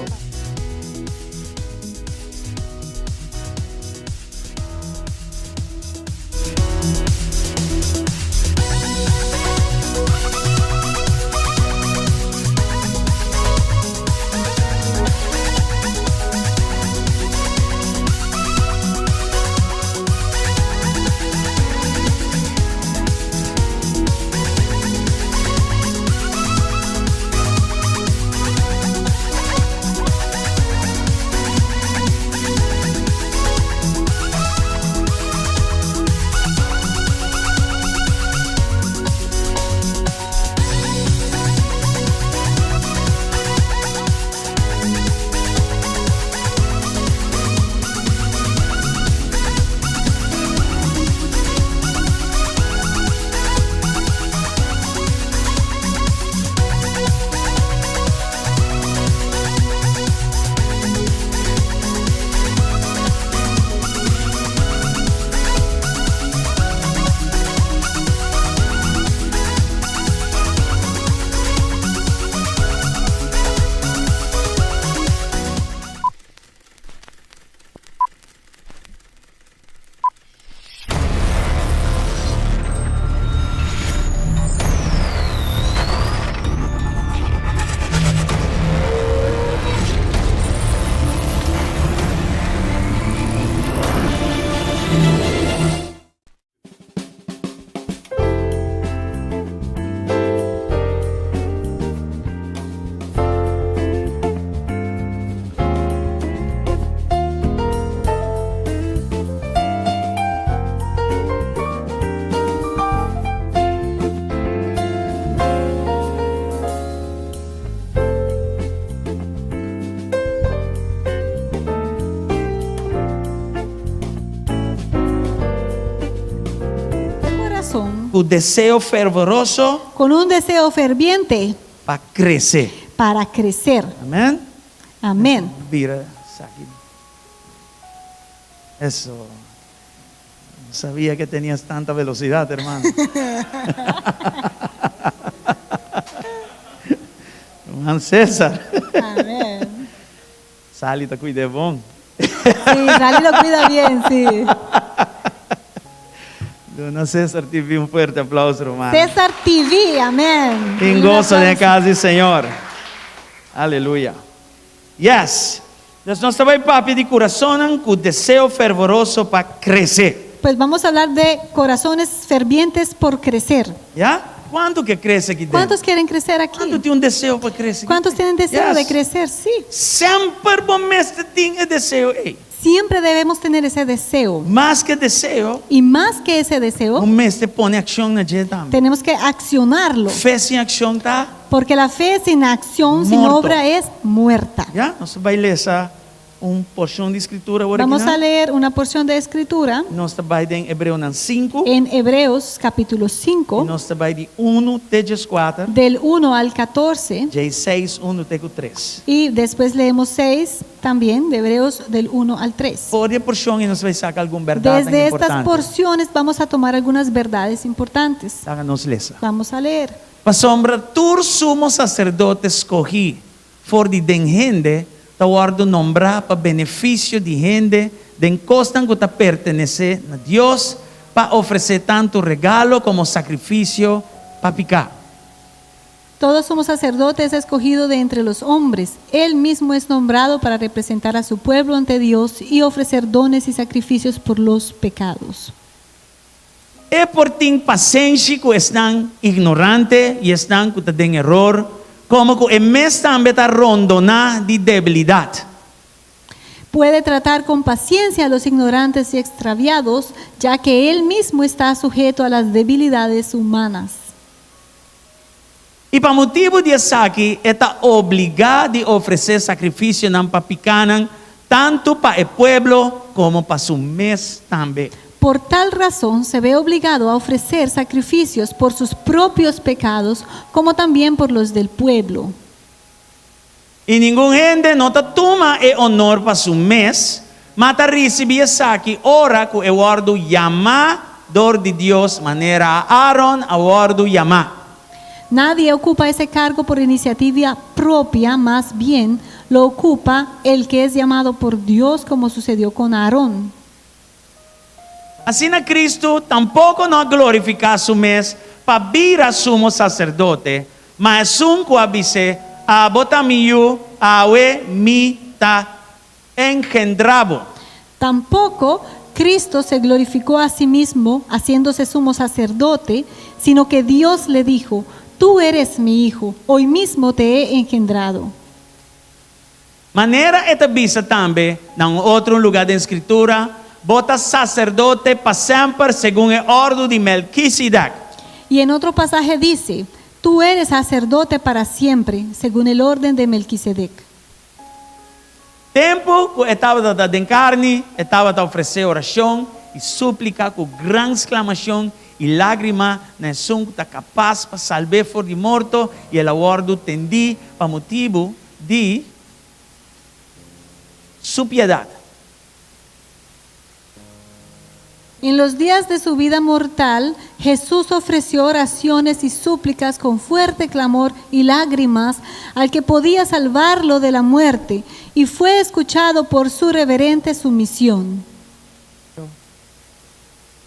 Ku deseo fervoroso. Con un deseo ferviente. Pa krese. Para crecer. Amèn. Amén. Bira esaki. Eso. No sabía que tenías tanta velocidad, hermano. Ruman César. Amén. Sally ta cuida e bon. Sí, Sally lo cuida bien, sí. Duna César TV un fuerte aplauso, ruman. César TV, amén. Tin goso den e casa di Señor. Aleluya. Yes. Dus nos ta bai papia di curasonnan cu deseo fervoroso pa crece. Pues vamos a hablar de corazones fervientes por crecer. Ya? Cuanto ke crece aki den? ¿Cuántos quieren crecer aquí? Cuanto tin un deseo pa crece? ¿Cuántos tienen deseo Yes. de crecer? Sí. Semper bo mester tin e deseo ei. Siempre debemos tener ese deseo. Mas ke deseo. Y más que ese deseo. Bo mester pone accion na dje tambe. Tenemos que accionarlo. Fe sin accion ta. Porque la fe sin acción, sin Morto. obra es muerta. Ya, nos ta bai lesa un porcion di Scritura awor Vamos aki a nan. leer una porción de escritura Nos ta bai den Hebreonan sinku. en Hebreos capítulo 5, I nos ta bai di unu te dieskuater. del 1 al 14, Djei seis, unu te ku tres. y después leemos 6 también, de Hebreos del 1 al 3. For di e porcion ei nos bai saka algun bèrdatnan Desde estas importante. porciones vamos a tomar algunas verdades importantes. Laga nos lesa. Vamos a leer. Pasobra tur sumo saserdote skohí for di den hende ta wòrdu nombrá pa benefisio di hende den kosnan ku ta pertenesé na Dios, pa ofresé tantu regalo komo sakrifisio pa piká. Todo sumo sacerdote es escogido de entre los hombres. Él mismo es nombrado para representar a su pueblo ante Dios y ofrecer dones y sacrificios por los pecados. E por tin pasenshi ku esnan ignorante i esnan ku ta den eror, komo ku e mes tambe ta rondoná di debilidat. Puede tratar con paciencia a los ignorantes y extraviados, ya que él mismo está sujeto a las debilidades humanas. I pa motibu di esaki e ta obligá di ofresé sakrifisionan pa pikánan, tantu pa e pueblo komo pa su mes tambe. Por tal razón se ve obligado a ofrecer sacrificios por sus propios pecados, como también por los del pueblo. I ningun hende no ta tuma e onor pa su mes, ma ta risibí esaki ora ku e wòrdu yamá dor di Dios, manera Aaron a wòrdu yamá. Nadie ocupa ese cargo por iniciativa propia, más bien lo ocupa el que es llamado por Dios, como sucedió con Aarón. Asina Cristo tampoco no a glorifica su mes pa bira sumo sacerdote, ma esun cu a bis'é, Abo ta mi yu, awe mi ta engendra bo. Tampoco Cristo se glorificó a sí mismo, haciéndose sumo sacerdote, sino que Dios le dijo, Tú eres mi hijo, hoy mismo te he engendrado. Manera e ta bisa tambe na un otro lugá den Skritura, Bo ta saserdote pa semper segun e òrdu di Melkisedek. Y en otro pasaje dice, Tú eres sacerdote para siempre, según el orden de Melquisedec. Tempu ku e tabata ta den karni, e tabata ofresé orashon i súplika ku gran sklamashon i lágrima na esun ku ta kapas pa salb'é for di morto, i el a wòrdu tendí pa motibu di su piedat. En los días de su vida mortal, Jesús ofreció oraciones y súplicas con fuerte clamor y lágrimas al que podía salvarlo de la muerte, y fue escuchado por su reverente sumisión.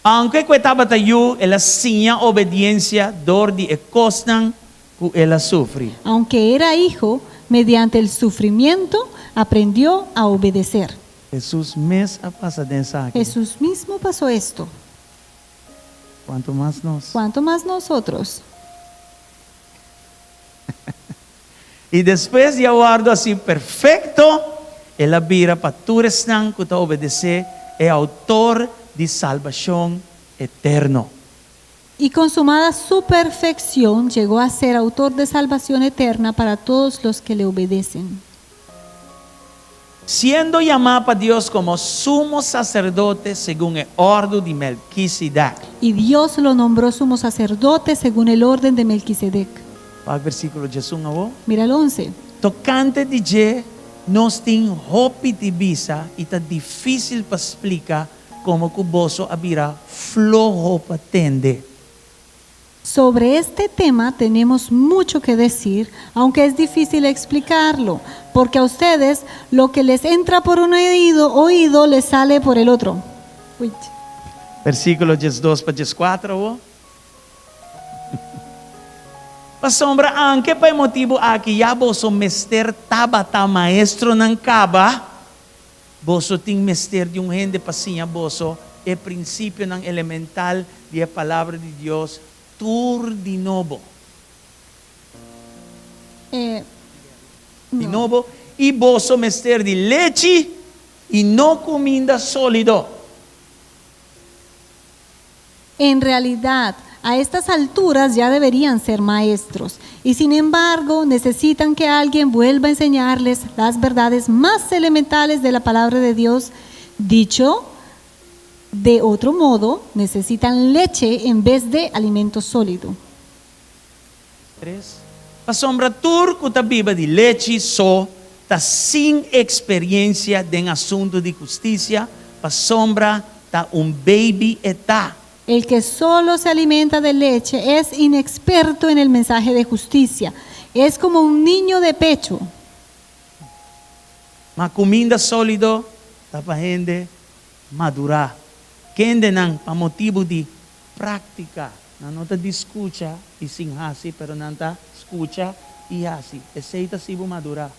Aunke ku e tabata yu, el a siña obediensia dor di e kosnan ku el a sufri. Aunque era hijo, mediante el sufrimiento aprendió a obedecer. Hesus mes a pasa den esaki. Jesús mismo pasó esto. Kuantu mas nos? Cuanto más nosotros. I despues di a wòrdu hasi perfekto, el a bira pa tur esnan ku ta obedesé e outor di salbashon eterno. Y consumada su perfección, llegó a ser autor de salvación eterna para todos los que le obedecen. Siendo yamá pa Dios komo sumo saserdote segun e òrdu di Melkisedek. Y Dios lo nombró sumo sacerdote según el orden de Melquisedec. Wak versíkulo 11 awor. Mira el 11. Tokante di dje nos tin hopi di bisa i ta difísil pa splika komo ku boso a bira floho pa tende. Sobre este tema tenemos mucho que decir, aunque es difícil explicarlo, porque a ustedes lo que les entra por un oído, oído les sale por el otro. Uy. Versíkulo 12 pa 14 awor. Pasobra anke pa e motibu aki ya boso mester tabata maestronan kaba, boso tin mester di un hende pa siña boso e prinsipionan elemental di e Palabra di Dios tur di nobo. Di nobo, i boso mester di lechi i no kuminda sólido. En realidad, a estas alturas ya deberían ser maestros y sin embargo necesitan que alguien vuelva a enseñarles las verdades más elementales de la palabra de Dios. Dicho de otro modo, necesitan leche en vez de alimento sólido. 3. Pasobra tur ku ta biba di lechi so ta sin eksperiensia den asuntu di hustisia, pasobra ta un beibi e ta. El que solo se alimenta de leche es inexperto en el mensaje de justicia, es como un niño de pecho. Ma kuminda sólido ta pa hende madurá, kendenan pa motibu di práktika, nan no ta di skucha i sin hasi, pero nan ta skucha i hasi. Esei ta si bo madurá.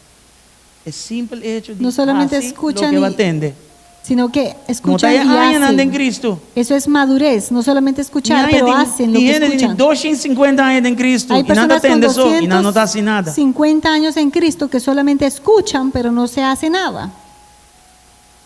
E simpel echo di No solamente hasi escuchan loke bo y a tende. sino que No ta escuchan e y añanan den hacen. Cristo. Eso es madurez, no solamente Tin escuchar, aña pero tin hacen lo tin que hende tin escuchan. 250 aña den Cristo Hay i nan ta personas con tende so i nan no ta hasi nada. 250 años en Cristo que solamente escuchan, pero no se hace nada.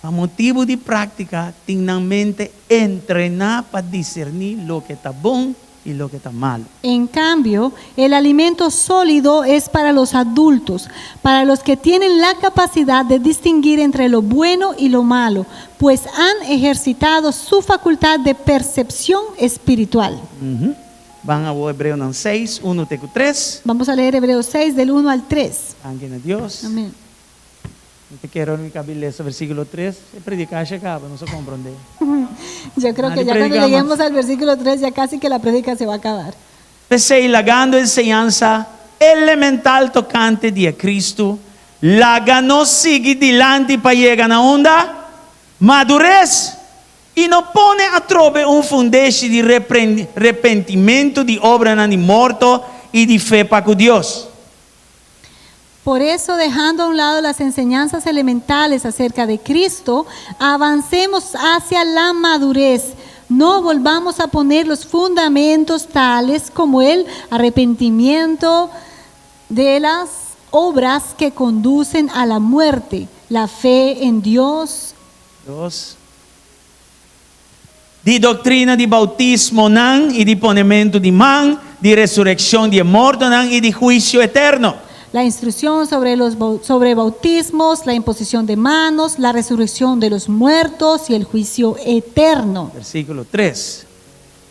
Pa motibu di práktika tin nan mente entrená pa diserní loke ta bon i loke ta malu. En cambio, el alimento sólido es para los adultos, para los que tienen la capacidad de distinguir entre lo bueno y lo malo, pues han ejercitado su facultad de percepción espiritual. Ban awor Hebreonan 6, 1 te ku 3. Vamos a leer Hebreos 6 del 1 al 3. Danki na Dios. Amén. Mi ta kere ora mi kabi lesa versíkulo 3, e predikashi a kaba, nos a komprondé. Yo creo que Nadie ya cuando predica mas. lleguemos al versículo 3 ya casi que la prédica se va a acabar. P'esei, lagando enseñansa elemental tokante di e Kristu, laga nos sigui dilanti pa yega na unda? Madures! I no pone atrobe un fundeshi di repentimentu di obranan di morto i di fe pa ku Dios. Por eso, dejando a un lado las enseñanzas elementales acerca de Cristo, avancemos hacia la madurez. No volvamos a poner los fundamentos tales como el arrepentimiento de las obras que conducen a la muerte, la fe en Dios. 2. Di doktrina di boutismonan i di ponementu di man, di resurekshon di e mortonan i di huisio eterno. La instrucción sobre los sobre bautismos, la imposición de manos, la resurrección de los muertos y el juicio eterno. Versíkulo 3,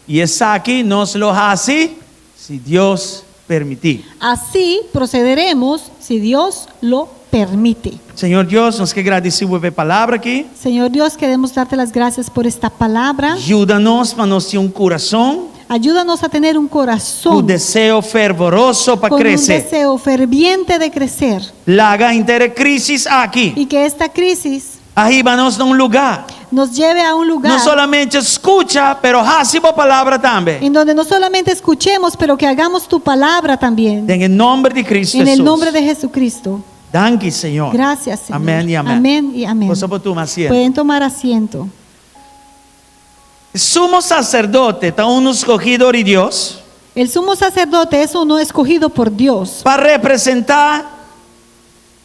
I esaki nos lo hasi si Dios permití. Así procederemos si Dios lo permite. Señor Dios, nos ke gradisí Bo pa e palabra aki. Señor Dios, queremos darte las gracias por esta palabra. Yuda nos pa nos tin un kurason. Ayúdanos a tener un Ku corazón deseo fervoroso pa con un krese. deseo ferviente de crecer. Laga henter e krísis aki. Y que esta crisis A hiba nos na un lugá. Nos lleve a un lugar. No solamente skucha, pero hasi bo palabra tambe. En donde no solamente escuchemos, pero que hagamos tu palabra también. Den e nomber di Cristo En el Hesus. nombre de Jesucristo. Danki, Señor. Gracias, Señor. Amén y amén. Amén y amén. Boso por tuma asiento. Pueden tomar asiento. E sumo saserdote ta unu skohí dor di Dios. El sumo sacerdote es uno escogido por Dios. Pa representá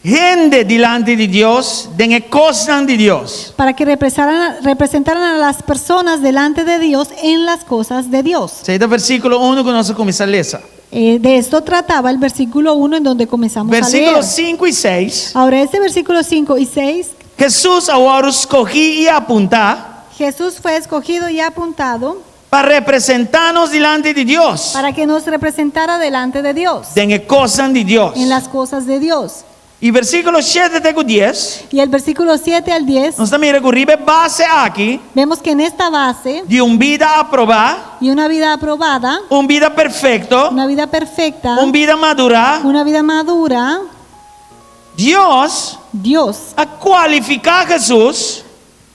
Hende dilanti di Dios den e kosnan di Dios. Para que representaran a las personas delante de Dios en las cosas de Dios. Esei ta versíkulo unu ku nos a kuminsá lesa. De esto trataba el versículo 1 en donde comenzamos a Versíkulo leer. sinku i seis. Ahora, este versículo 5 y 6. Hesus a wòrdu skohí i apuntá. Jesús fue escogido y apuntado. Pa representá nos dilanti di Dios. Para que nos representara delante de Dios. Den e kosnan di Dios. En las cosas de Dios. I versíkulo shete te ku dies. Y el versículo 7 al 10. Nos ta mira ku riba e base aki. Vemos que en esta base. Di un bida aprobá. Y una vida aprobada. Un bida perfekto. Una vida perfecta. Un bida madurá. Una vida madura. Dios. Dios. A kualifiká Hesus.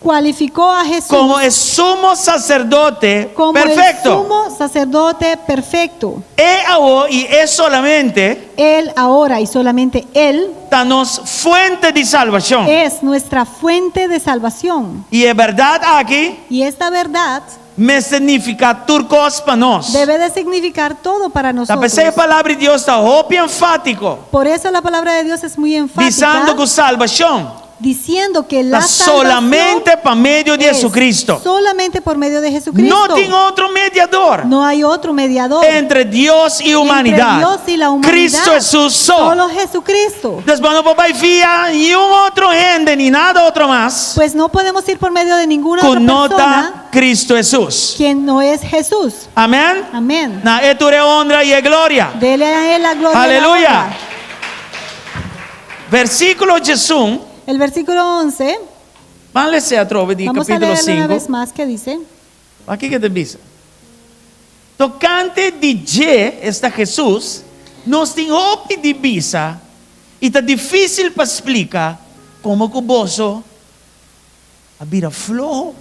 Cualificó a Jesús. Komo e sumo saserdote Como perfekto. el sumo sacerdote perfecto. E awor i e solamente. Él ahora y solamente Él. Ta nos fuente di salbashon. Es nuestra fuente de salvación. I e bèrdat aki. Y esta verdad. Mester nifiká tur kos pa nos. Debe de significar todo para Ta nosotros. p'esei e Palabra di Dios ta hopi enfátiko. Por eso la palabra de Dios es muy enfática. Bisando ku salbashon. Diciendo que la Ta salvación solamente pa medio di es Jesucristo. solamente por medio de Jesucristo. No tin otro mediador. No hay otro mediador. Entre Dios i humanidat. Entre Dios y la humanidad. Cristo Hesus so. Solo Jesucristo. Pues bo no por bai via niun otro hende ni nada otro mas. Pues no podemos ir por medio de ninguna Ku otra no persona ta Cristo Hesus. quien no es Jesús. Amén. Amén. Na e tur e honra i e gloria. Dele a él la gloria. y la Aleluya. honra. Versíkulo diesun. El versículo 11. Ban lesa atrobe di Vamos a kapítulo leerlo una sinku. vez más que dice. Aki ke ta bisa. Tokante di dje, esta Hesus, nos tin hopi di bisa i ta difísil pa splika komo ku boso a bira floho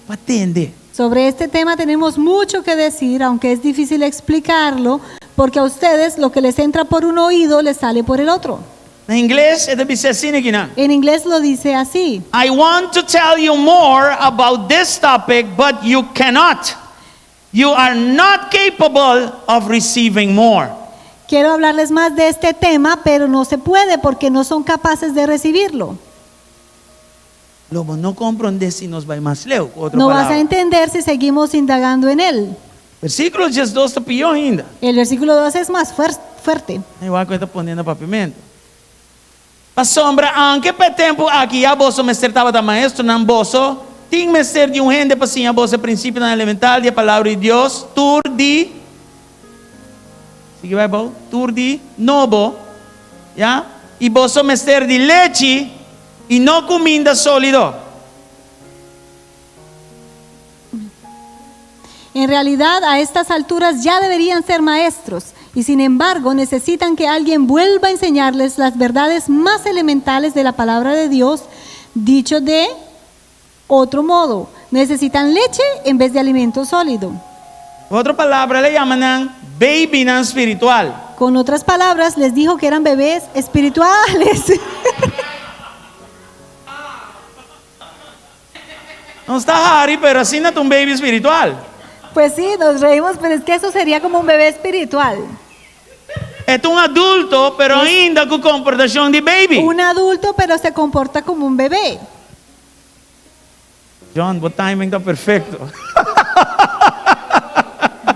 pa tende. Sobre este tema tenemos mucho que decir, aunque es difícil explicarlo, porque a ustedes lo que les entra por un oído les sale por el otro. Na ingles e ta bisa asina akinan. En inglés lo dice así. I want to tell you more about this topic, but you cannot. You are not capable of receiving more. Quiero hablarles más de este tema, pero no se puede porque no son capaces de recibirlo. Lo bo no komprondé si nos bai mas leu, ku otro No vas a palabra. entender si seguimos indagando en él. Versíkulo diesdos ta pió ainda. El versículo 2 es más fuerte. E wak ku e ta pone na papiamentu. Pasobra aunke pa e tempu aki ya boso mester tabata maestronan, boso tin mester di un hende pa siña boso e prinsipionan elemental di e Palabra di Dios tur di, sigui bai abou, tur di nobo, ya, i boso mester di lechi i no kuminda sólido. En realidad, a estas alturas ya deberían ser maestros y sin embargo necesitan que alguien vuelva a enseñarles las verdades más elementales de la palabra de Dios, dicho de otro modo, necesitan leche en vez de alimento sólido. Ku otro palabra, el a yama nan babynan spiritual. Con otras palabras, les dijo que eran bebés espirituales. Nos ta hari, pero asina ta un baby spiritual. Pues sí, nos reímos, pero es que eso sería como un bebé espiritual. E ta un adulto, pero ainda ku komportashon di baby. Un adulto, pero se comporta como un bebé. John, bo timing ta perfecto.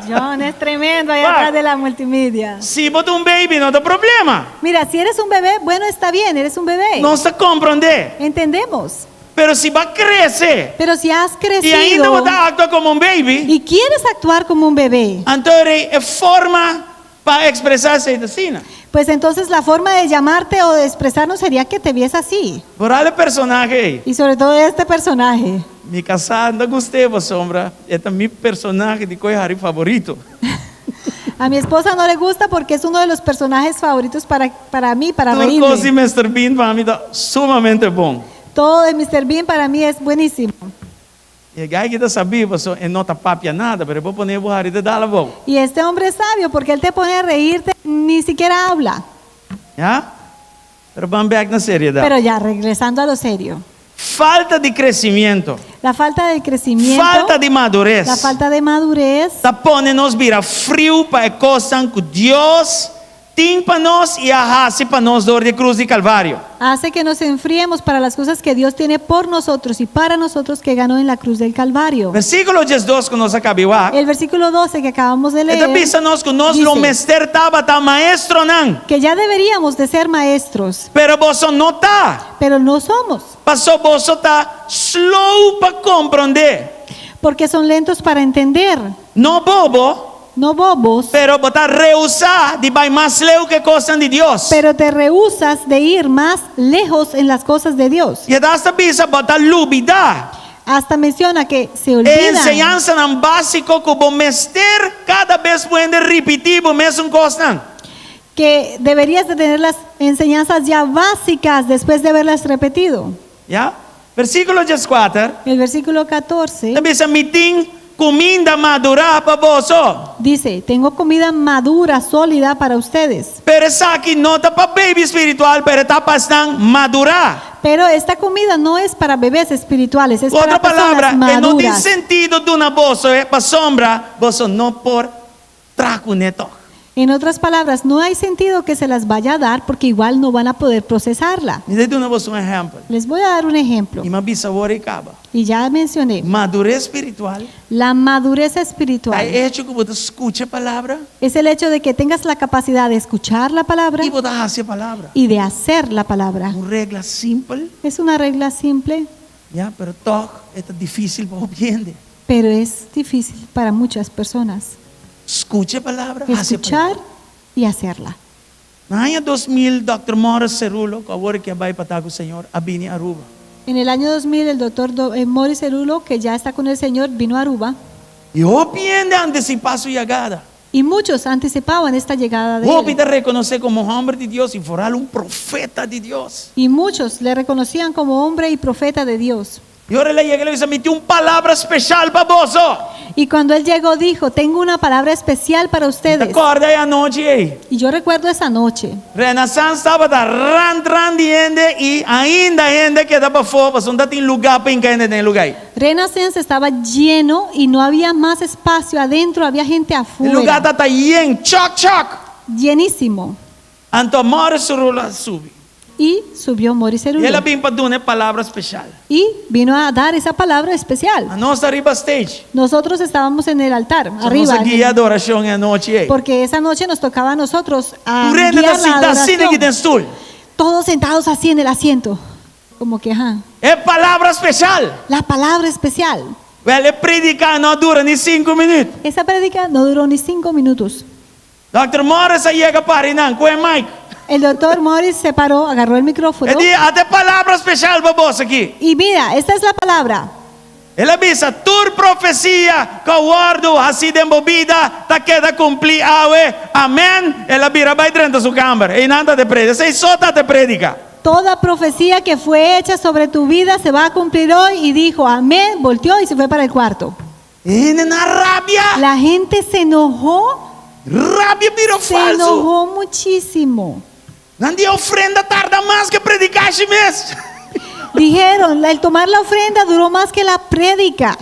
John es tremendo ahí atrás de la multimedia. Si bo ta un baby no ta problema. Mira, si eres un bebé, bueno, está bien, eres un bebé. Nos ta comprendé. Entendemos. Pero si bo a crece. Pero si has I ainda bo crecido ta actua como un baby. y quieres actuar como un bebé. Anto e forma pa expresá esei ta asina. Pues entonces la forma de llamarte o de expresarnos sería que te vies así. Foral e personahe ei. Y sobre todo este personaje. Mi kasá no ta gust'é pasobra e ta mi personahe di koi hari favorito. A mi esposa no le gusta porque es uno de los personajes favoritos para, para mí, para Tur reírme. kos di Mister Bean pa mi ta sumamente bon. Todo de Mister Bean para mí es buenísimo. E gai ki ta sabí pasobra e no ta papia nada, pero e por pone bo hari te dal abou. Y este hombre es sabio porque él te pone a reírte, ni siquiera habla. Ya? Pero ban bek na seriedad. Pero ya, regresando a lo serio. Falta di crecimiento. La falta de crecimiento. Falta di madurez. La falta de madurez. Ta pone nos bira friu pa e cosnan cu Dios. tin pa nos i a hasi pa nos dor di krus di Kalvario. Hace que nos enfriemos para las cosas que Dios tiene por nosotros y para nosotros que ganó en la cruz del Calvario. Versíkulo 12 ku nos a kaba di wak. El versículo 12 que acabamos de E ta leer bisa nos ku nos lo dice mester tabata maestronan, que ya deberíamos de ser maestros, pero boso no ta, pero no somos, pasó boso ta slow pa komprondé. porque son lentos para entender, No bobo, no bobos, pero bo ta rehusá di bai mas leu ku e kosnan di Dios. pero te rehusas de ir más lejos en las cosas de Dios. I e ta asta bisa bo ta lubidá Hasta menciona que se e olvidan enseñansanan básiko ku bo mester kada bes bo hende ripití bo mesun kosnan. que deberías de tener las enseñanzas ya básicas después de haberlas repetido. Ya? Versíkulo 14 El versículo 14 ta bisa, Mi tin kuminda madurá pa boso. dice, tengo comida madura, sólida para ustedes. Pero esaki no ta pa baby spiritual, pero ta pa esnan madurá. Pero esta comida no es para bebés espirituales, es Ku para otro palabra, personas e no tin maduras. sentido duna boso e pasobra boso no por traha kuné tòg. En otras palabras, no hay sentido que se las vaya a dar porque igual no van a poder procesarla. Mi ta duna boso un ehèmpel. Les voy a dar un ejemplo. I m'a bisa awor ei kaba. Y ya mencioné, Madures spiritual la madurez ta espiritual e echo ku bo ta skucha e palabra es el hecho de que tengas la capacidad de escuchar la palabra i bo ta hasi e palabra. y de hacer la palabra. Un regla simpel, Es una regla simple, ya, pero tòg e ta difísil pa hopi hende. pero es difícil para muchas personas Skucha e palabra, hasi e escuchar palabra. y hacerla. Na aña 2000, Dòkter Morris Cerullo, ku awor ke a bai pa ta ku Señor, a bini Aruba. En el año 2000, el doctor Morris Cerullo, que ya está con el Señor, vino a Aruba. I hopi hende a antisipá su yagada. Y muchos anticipaban esta llegada de Hopi él. ta rekonosé komo hòmber di Dios i foral un profeta di Dios. Y muchos le reconocían como hombre y profeta de Dios. I ora el a yega, el a bisa, Mi tin un palabra speshal pa boso. Y cuando él llegó, dijo, Tengo una palabra especial para Mi ta ustedes. kòrda e anochi ei. Y yo recuerdo esa noche. Renaissance tabata rand rand di hende i ainda hende a keda pafó pasobra no tatin lugá pa hinka hende den e lugá ei. Renaissance estaba lleno y no había más espacio adentro, había gente E lugá afuera. tata yen, chòk chòk. Llenísimo. Anto Morris Cerullo a subi. Y subió Morris I el a Cerullo. bin pa duna e palabra speshal. Y vino a dar esa palabra especial. Anos ta riba stage. Nosotros estábamos en el altar, So nos arriba. a en guia el- adorashon e anochi ei. Porque esa noche nos tocaba a nosotros a Tur hende ta guiar la sinta asina aki adoración. den stul. Todos sentados así en el asiento. Como que, ajá. E palabra speshal. La palabra especial. Wèl, e prediká no a dura ni sinku minüt. Esa prédica no duró ni cinco minutos. Dòkter Morris a yega para einan ku e mic. El doctor Morris se paró, agarró el micrófono. E di, Ata e palabra speshal pa boso aki. Y mira, esta es la palabra. El a bisa, Tur profesia ku a wòrdu hasí den bo bida ta keda kumplí awe. Amèn. El a bira bai drenta su kamber. Einan ta te predica. Esei so ta te predica. Toda profecía que fue hecha sobre tu vida se va a cumplir hoy. Y dijo, amén, volteó y se fue para el cuarto. E hende nan a rabia. La gente se enojó. Rabia bira Se falso. enojó muchísimo. Nan di e ofrenda tarda mas ku e predikashi mes. Dijeron, el tomar la ofrenda duró más que la prédica.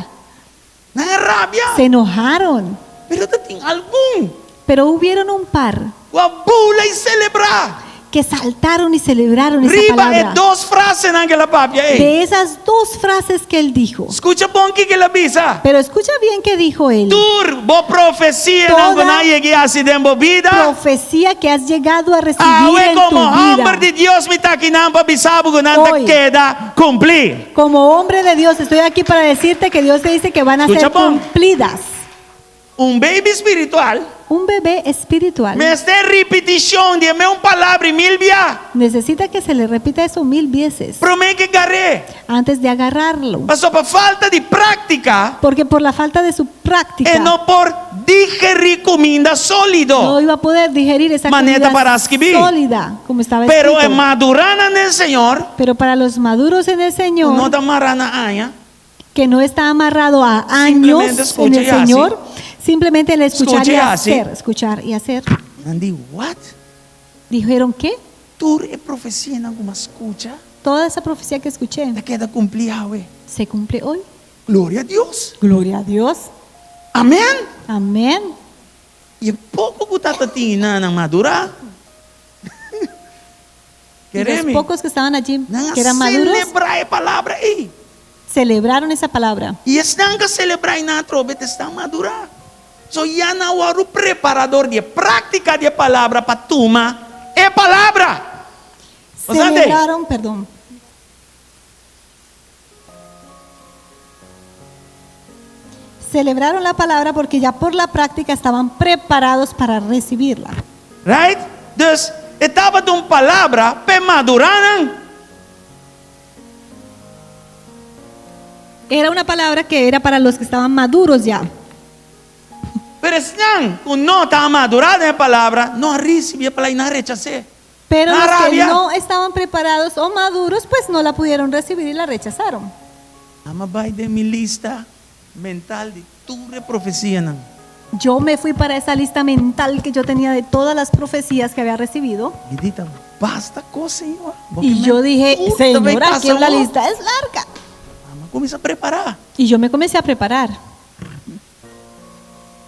Nan a rabia. Se enojaron. Pero ta tin algun. Pero hubieron un par. Ku a bula i selebrá. Que saltaron y celebraron esa Riba e palabra. dos frasenan ku el a papia ei. De esas dos frases que él dijo. Skucha bon kiko el a bisa. Pero escucha bien qué dijo él. Tur bo profesianan ku Toda nan a yega hasi den bo bida. profecía que has llegado a recibir Awe en tu komo hòmber vida. di Dios mi ta akinan pa bisa bo ku nan ta Hoy. keda kumplí. Como hombre de Dios estoy aquí para decirte que Dios te dice que van a Escucha ser bon. cumplidas. Un baby spiritual. Un bebé espiritual. Mester ripitishon di e meun palabra mil bia. Necesita que se le repita eso mil veces. Promé ku e gar'é. Antes de agarrarlo. Pasobra pa falta di práktika. Porque por la falta de su práctica. E no por digerí kuminda sólido. No iba a poder digerir esa Manera comida para skibí. sólida, como estaba Pero escrito. e maduránan den Señor. Pero para los maduros en el Señor. No ta mará na aña. Que no está amarrado a años Simplemente en escucha el y hace. Señor. Simplemente el escuchar Escucha y y hace. hacer. Escuchar y hacer. Nan di, what? Dijeron, ¿qué? Tur e profesianan ku m'a skucha. Toda esa profecía que escuché. Ta keda kumplí awe. Se cumple hoy. Gloria a Dios. Gloria a Dios. Amén. Amén. I e poko ku tata tin nan a madurá. Y los Kere mi. pocos que estaban allí, Nan a que eran maduros, selebrá e palabra ei. celebraron esa palabra. I esnan ku a selebrá einan atrobe ta esnan madurá. So ya nan a wòrdu prepará dor di e práktika di e palabra pa tuma e palabra. Bastante? Celebraron, perdón. Celebraron la palabra porque ya por la práctica estaban preparados para recibirla. Right? Dus e tabata un palabra p'e maduránan. Era una palabra que era para los que estaban maduros ya. Pero esnan ku no ta madurá den e palabra no a risibí e palabra i nan a rechas'é. Pero Nan a los que rabia. no estaban preparados o maduros, pues no la pudieron recibir y la rechazaron. Ami a bai den mi lista mental di tur e profesianan. Yo me fui para esa lista mental que yo tenía de todas las profecías que había recibido. Mi di ta basta kos, Señor. Bo ke Y yo men dije, tur ta bay Señor, pasa aquí la awor. lista es larga. Ami a kuminsá prepará. Y yo me comencé a preparar.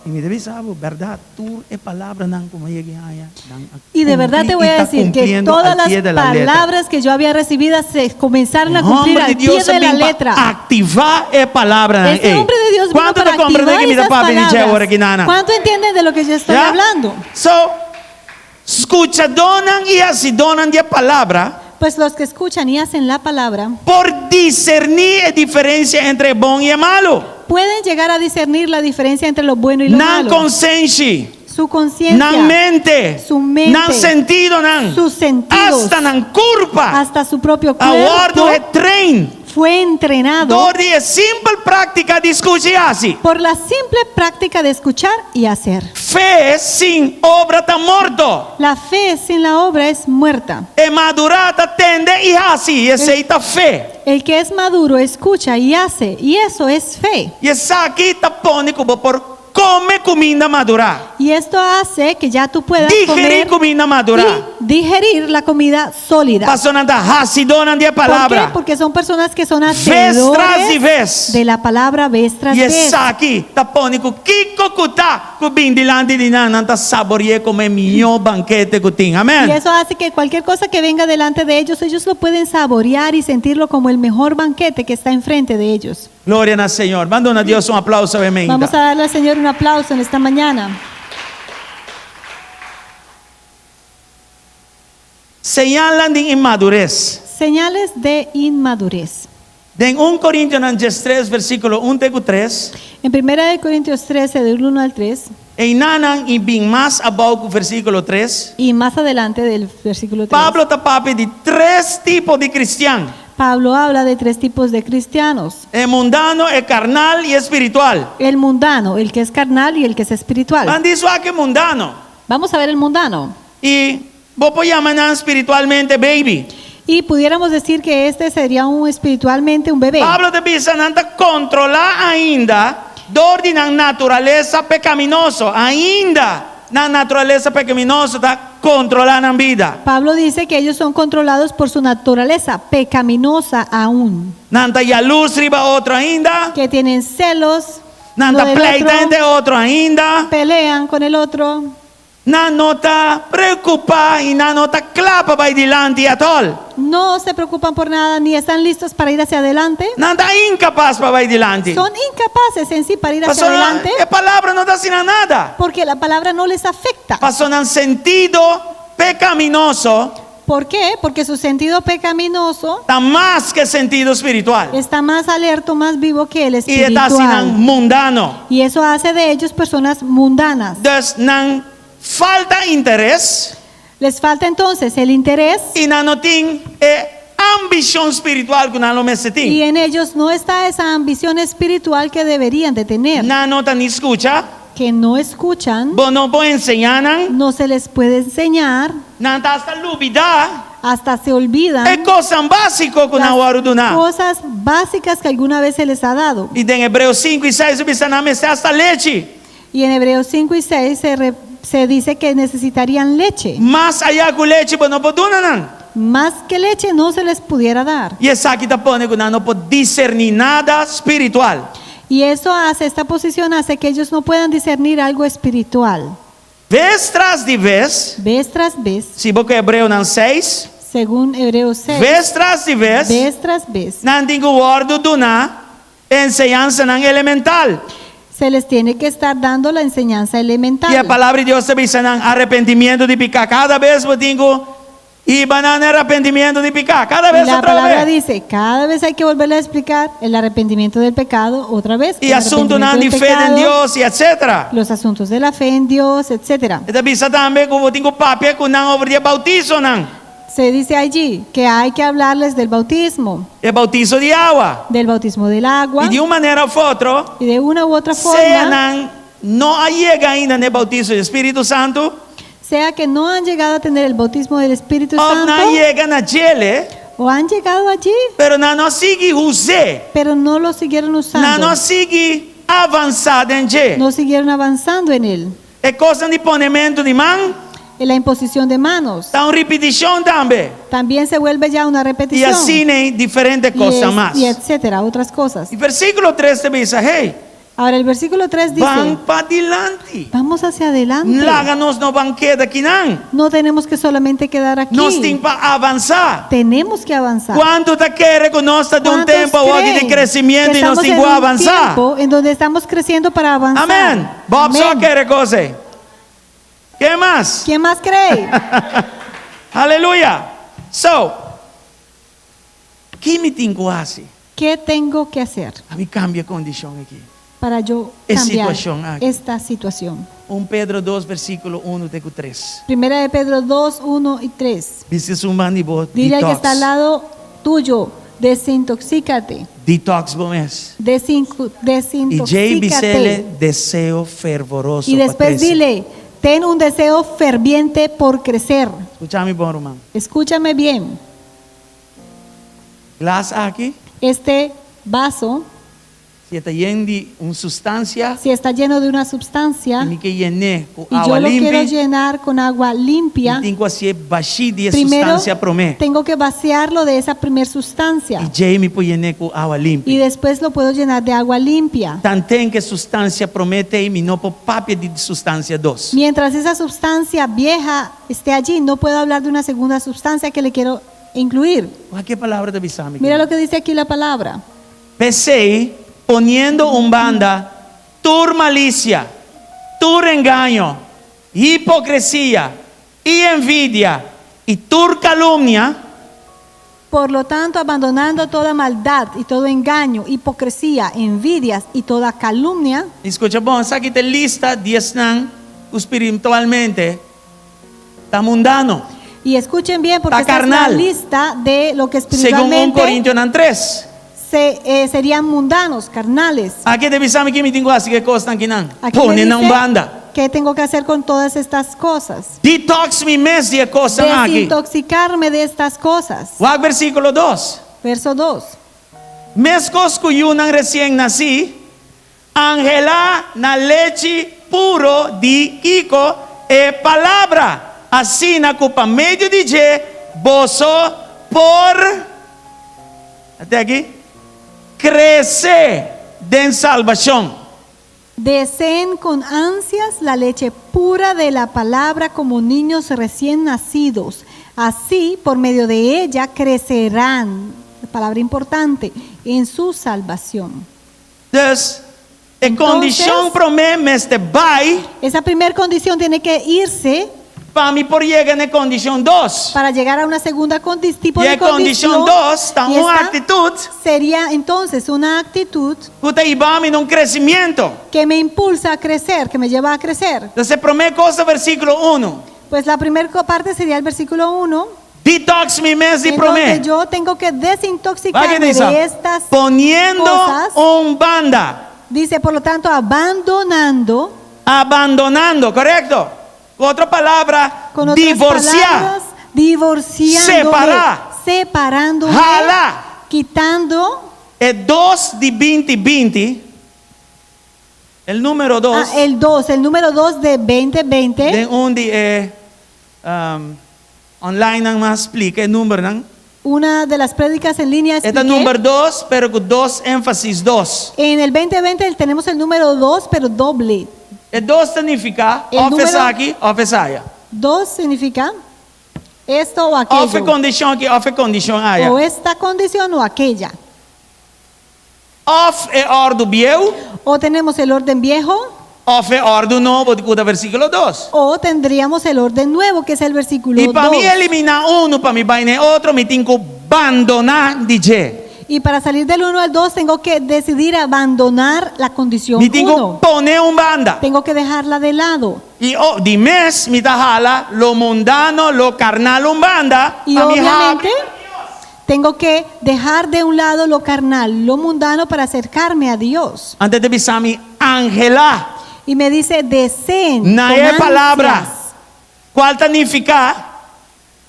I mi ta bisa bo, bèrdat, tur e palabranan ku mi a yega i haña, nan a Y de verdad kumpli te voy i a ta decir que kumpliendo todas al las pie de la letra. palabras que yo había recibido se comenzaron E a cumplir hòmber di al pie Dios a de la bin pa letra. aktivá e palabranan Ese ei. hombre de Dios vino Kuantu para ta komprendé activar ke mi ta esas papia di dje awor palabras. aki, nana? ¿Cuánto entienden de lo que yo estoy Ya? hablando? So, skuchadónan i hasidónan di e palabra Pues los que escuchan y hacen la palabra por diserní e diferensia entre e bon i e malu. pueden llegar a discernir la diferencia entre lo bueno y lo Nan malo. konsenshi, Su conciencia, nan mente, su mente, nan sentidonan, sus sentidos, asta nan kurpa hasta su propio a wòrdu cuerpo e train fue entrenado dor di e simpel práktika di skucha i hasi. por la simple práctica de escuchar y hacer. Fe sin obra ta morto. La fe sin la obra es muerta. E madurá ta tende i hasi, i esei ta fe. El que es maduro escucha y hace, y eso es fe. I esaki ta pone ku bo por kome kuminda madurá. Y esto hace que ya tú puedas Digerí comer kuminda madurá. y digerir la comida sólida. Pasobra nan ta hasidónan di e ¿Por qué? palabra. Porque son personas que son Ves tras di hacedores ves. de la palabra vez tras I vez. esaki ta pone ku kiko ku ta ku bin dilanti di nan, nan ta sabori'é komo e mihó bankete ku tin. Y Amèn. eso hace que cualquier cosa que venga delante de ellos, ellos lo pueden saborear y sentirlo como el mejor banquete que está enfrente de ellos. Gloria na Señor. Ban duna Dios un aplauso awe meinta. Vamos a darle al Señor un aplauso en esta mañana. Señalnan di inmadurez. Señales de inmadurez. Den un Corintionan diestres versículo un te ku tres. En Primera de Corintios 13, del 1 al 3. Einanan i bin mas abou ku versículo tres. Y más adelante del versículo 3. Pablo ta papia di tres tipo di cristian. Pablo habla de tres tipos de cristianos. E mundano, e carnal i e spiritual. El mundano, el que es carnal y el que es espiritual. Ban di wak e mundano. Vamos a ver el mundano. I bo por yama nan spiritualmente baby. Y pudiéramos decir que este sería un espiritualmente un bebé. Pablo ta bisa nan ta kontrolá ainda dor di nan naturalesa pekaminoso. Ainda nan naturalesa pekaminoso ta kontrolá nan bida. Pablo dice que ellos son controlados por su naturaleza pecaminosa aún. Nan ta yalurs riba otro ainda. Que tienen celos. Nan lo ta del pleita otro, entre otro ainda. Pelean con el otro. Nan no ta preokupá i nan no ta kla pa bai dilanti atòl. No se preocupan por nada ni están listos para ir hacia adelante. Nan ta inkapas pa bai dilanti. Son incapaces en sí para ir hacia Pasobra adelante. e palabra no ta hasi nan nada. Porque la palabra no les afecta. Pasobra nan sentido pecaminoso. ¿Por qué? Porque su sentido pecaminoso Ta mas ku e sentido spiritual. está más alerto, más vivo que el I e ta hasi nan espiritual. mundano. Y eso hace de ellos personas mundanas. Dus nan falta interes. Les falta entonces el interés. I nan no tin e ambishon spiritual ku nan lo mester tin. Y en ellos no está esa ambición espiritual que deberían de tener. Nan no ta ni skucha. Que no escuchan. Bo no por enseñá nan. No se les puede enseñar. Nan ta hasta lubidá. Hasta se olvidan. E kosnan básiko ku nan las a wòrdu duná. cosas básicas que alguna vez se les ha dado. I den Hebreo sinku i seis a bisa nan mester hasta lechi. Y en Hebreos 5 y 6 se, re- se dice que necesitarían leche. Mas ayá ku lechi bo no por duna nan. Más que leche no se les pudiera dar. I esaki ta pone ku nan no por diserní nada spiritual. Y eso hace, esta posición hace que ellos no puedan discernir algo espiritual. Bes tras di bes. Bes tras bes. Si bo ke Hebreonan seis. Según Hebreos 6, Bes tras di bes, vez tras vez, nan tin ku wòrdu duná enseñansanan elemental. se les tiene que estar dando la enseñanza elemental. I e Palabra di Dios ta bisa nan arepentimiento di piká. Kada bes bo tin ku hiba nan na arepentimiento di piká. Kada Y bes la otra palabra bes. dice, cada vez hay que volverle a explicar el arrepentimiento del pecado otra vez. I el asuntunan arrepentimiento di del fe den pecado, Dios i etcétera. Los asuntos de la fe en Dios, etcétera. E ta bisa tambe ku bo tin ku papia ku nan over di e bautisonan. Se dice allí que hay que hablarles del bautismo, E bautiso di awa. del bautismo del agua, I di un manera òf otro, y de una u otra sea forma, nan no a yega ainda na e bautiso di Spiritu Santu, sea que no han llegado a tener el bautismo del Espíritu òf nan a Santo, yega na djele, o han llegado allí, pero nan no a sigui us'é, pero no lo siguieron nan usando, no a sigui avansá den dje. no siguieron avanzando en él. E kosnan di ponementu di man En la imposición de manos ta un ripitishon tambe. también se vuelve ya una I repetición. asina ei diferente y, kosnan es- mas. y etcétera, otras cosas. I versíkulo tres ta bisa, Hey, Ahora el versículo 3 dice, ban padilanti. vamos hacia adelante. Laga nos no ban keda akinan. No tenemos que solamente quedar aquí. Nos tin pa avansá. Tenemos que avanzar. Kuantu ta kere ku nos ta den un ¿Cuántos tempu awor aki di creen kresimentu que i nos estamos tin en ku un avansá? tiempo en donde estamos creciendo para avanzar? Amèn. Bob so Amén. kere kos ei. Ken mas? ¿Quién más cree? Aleluya. So, ki mi tin ku hasi? ¿Qué tengo que hacer Pa mi kambia e kondishon aki. para yo E cambiar situashon aki. esta situación? 1 Pedro 2, versíkulo 1 te ku 3. Primera de Pedro 2, 1 y 3. Bisa esun banda di bo, Dile al que está al detox. lado tuyo, desintoxícate. Detox bo mes. I djei Desintoxícate. bis'é deseo fervoroso Y pa después krese. dile, ten un deseo ferviente por crecer. Skucha mi bon, ruman. Escúchame bien. Glas aki, Este vaso, si e ta yen di un sustansia, si está lleno de una sustancia i mi ke yen'é ku y yo awa lo quiero limpi, llenar con agua limpia, mi tin ku hasié bashí di e primero sustansia promé. tengo que vaciarlo de esa primer sustancia I djei mi por yen'é ku awa limpi. y después lo puedo llenar de agua limpia. Tanten ku e sustansia promé t'ei, mi no por papia di sustansia dos. Mientras esa sustancia vieja esté allí, no puedo hablar de una segunda sustancia que le quiero incluir. Wak kiko e palabra ta bisa mi. Mira lo que dice aquí la palabra. P'esei, poniendo un banda tur malisia, tur engaño, hipokresia i envidia i tur kalumnia, Por lo tanto, abandonando toda maldad y todo engaño, hipocresía, envidias y toda calumnia, Skucha bon, esaki ta lista di esnan ku spiritualmente ta mundano. Y escuchen bien porque Ta esta es la carnal. lista de lo que Segun 1 espiritualmente Korintionan 3. se, eh, serían mundanos, carnales. Aki e ta bisa mi ki mi tin ku hasi ku e kosnan akinan. Aquí me Pone nan dice, banda. ¿Qué tengo que hacer con todas estas cosas? Detox mi mes di e kosnan aki. Desintoxicarme de estas cosas. Wak versíkulo 2. Verso 2. Meskos ku yunan resien nasí, anhelá na lechi puro di kiko? E palabra. Asina ku pa medio di dje boso por, ate aki, krese den salbashon. Deseen con ansias la leche pura de la palabra como niños recién nacidos. Así, por medio de ella, crecerán, palabra importante, en su salvación. Dus, e kondishon promé mester bai. Esa primera condición tiene que irse. Pa mi por yega na e kondishon 2. Para llegar a una segunda condi tipo I de e kondishon condición. 2 ta Y un esta aktitut. Sería entonces una actitud. Ku ta hiba mi na un kresementu. Que me impulsa a crecer, que me lleva a crecer. Entonces, promé kos ta versíkulo 1. Pues la primera parte sería el versículo 1. Detox mi mes di En promé. donde yo tengo que desintoxicarme dice? de estas Poniendo cosas. un banda. Dice, por lo tanto, abandonando. Abandonando, korekto. Ku otro palabra, Con otras divorsiá. palabras, divorciándome, Separá. Separándome. Hala. Quitando. E dos di binti binti. El número dos. Ah, el 2, el número 2 de 2020. Den un di e um, online nan m'a splika e numbernan. Una de las prédicas en línea E ta expliqué. number dos, pero ku dos énfasis dos. En el 2020 tenemos el número 2, pero doble. E dos ta nifiká E òf número- esaki òf esaya. 2 significa. Esto o Òf e aquello. kondishon aki òf e kondishon aya. O esta condición o aquella. Òf e òrdu bieu. O tenemos el orden viejo. Òf e òrdu nobo, ku ta versíkulo dos. O tendríamos el orden nuevo, que es el versículo I pa mi 2. eliminá unu pa mi bai na e otro, mi tin ku bandoná di dje. Y para salir del 1 al 2 tengo que decidir abandonar la condición Mi tin ku 1. pone un banda. Tengo que dejarla de lado. I oh, di mes mi ta hala lo mundano, lo karnal un banda, Y pa mi habri. obviamente tengo que dejar de un lado lo carnal, lo mundano para acercarme a Dios. Anto e ta bisa mi, Anhelá. Y me dice, deseen Na con e palabra, ansias kual ta nifiká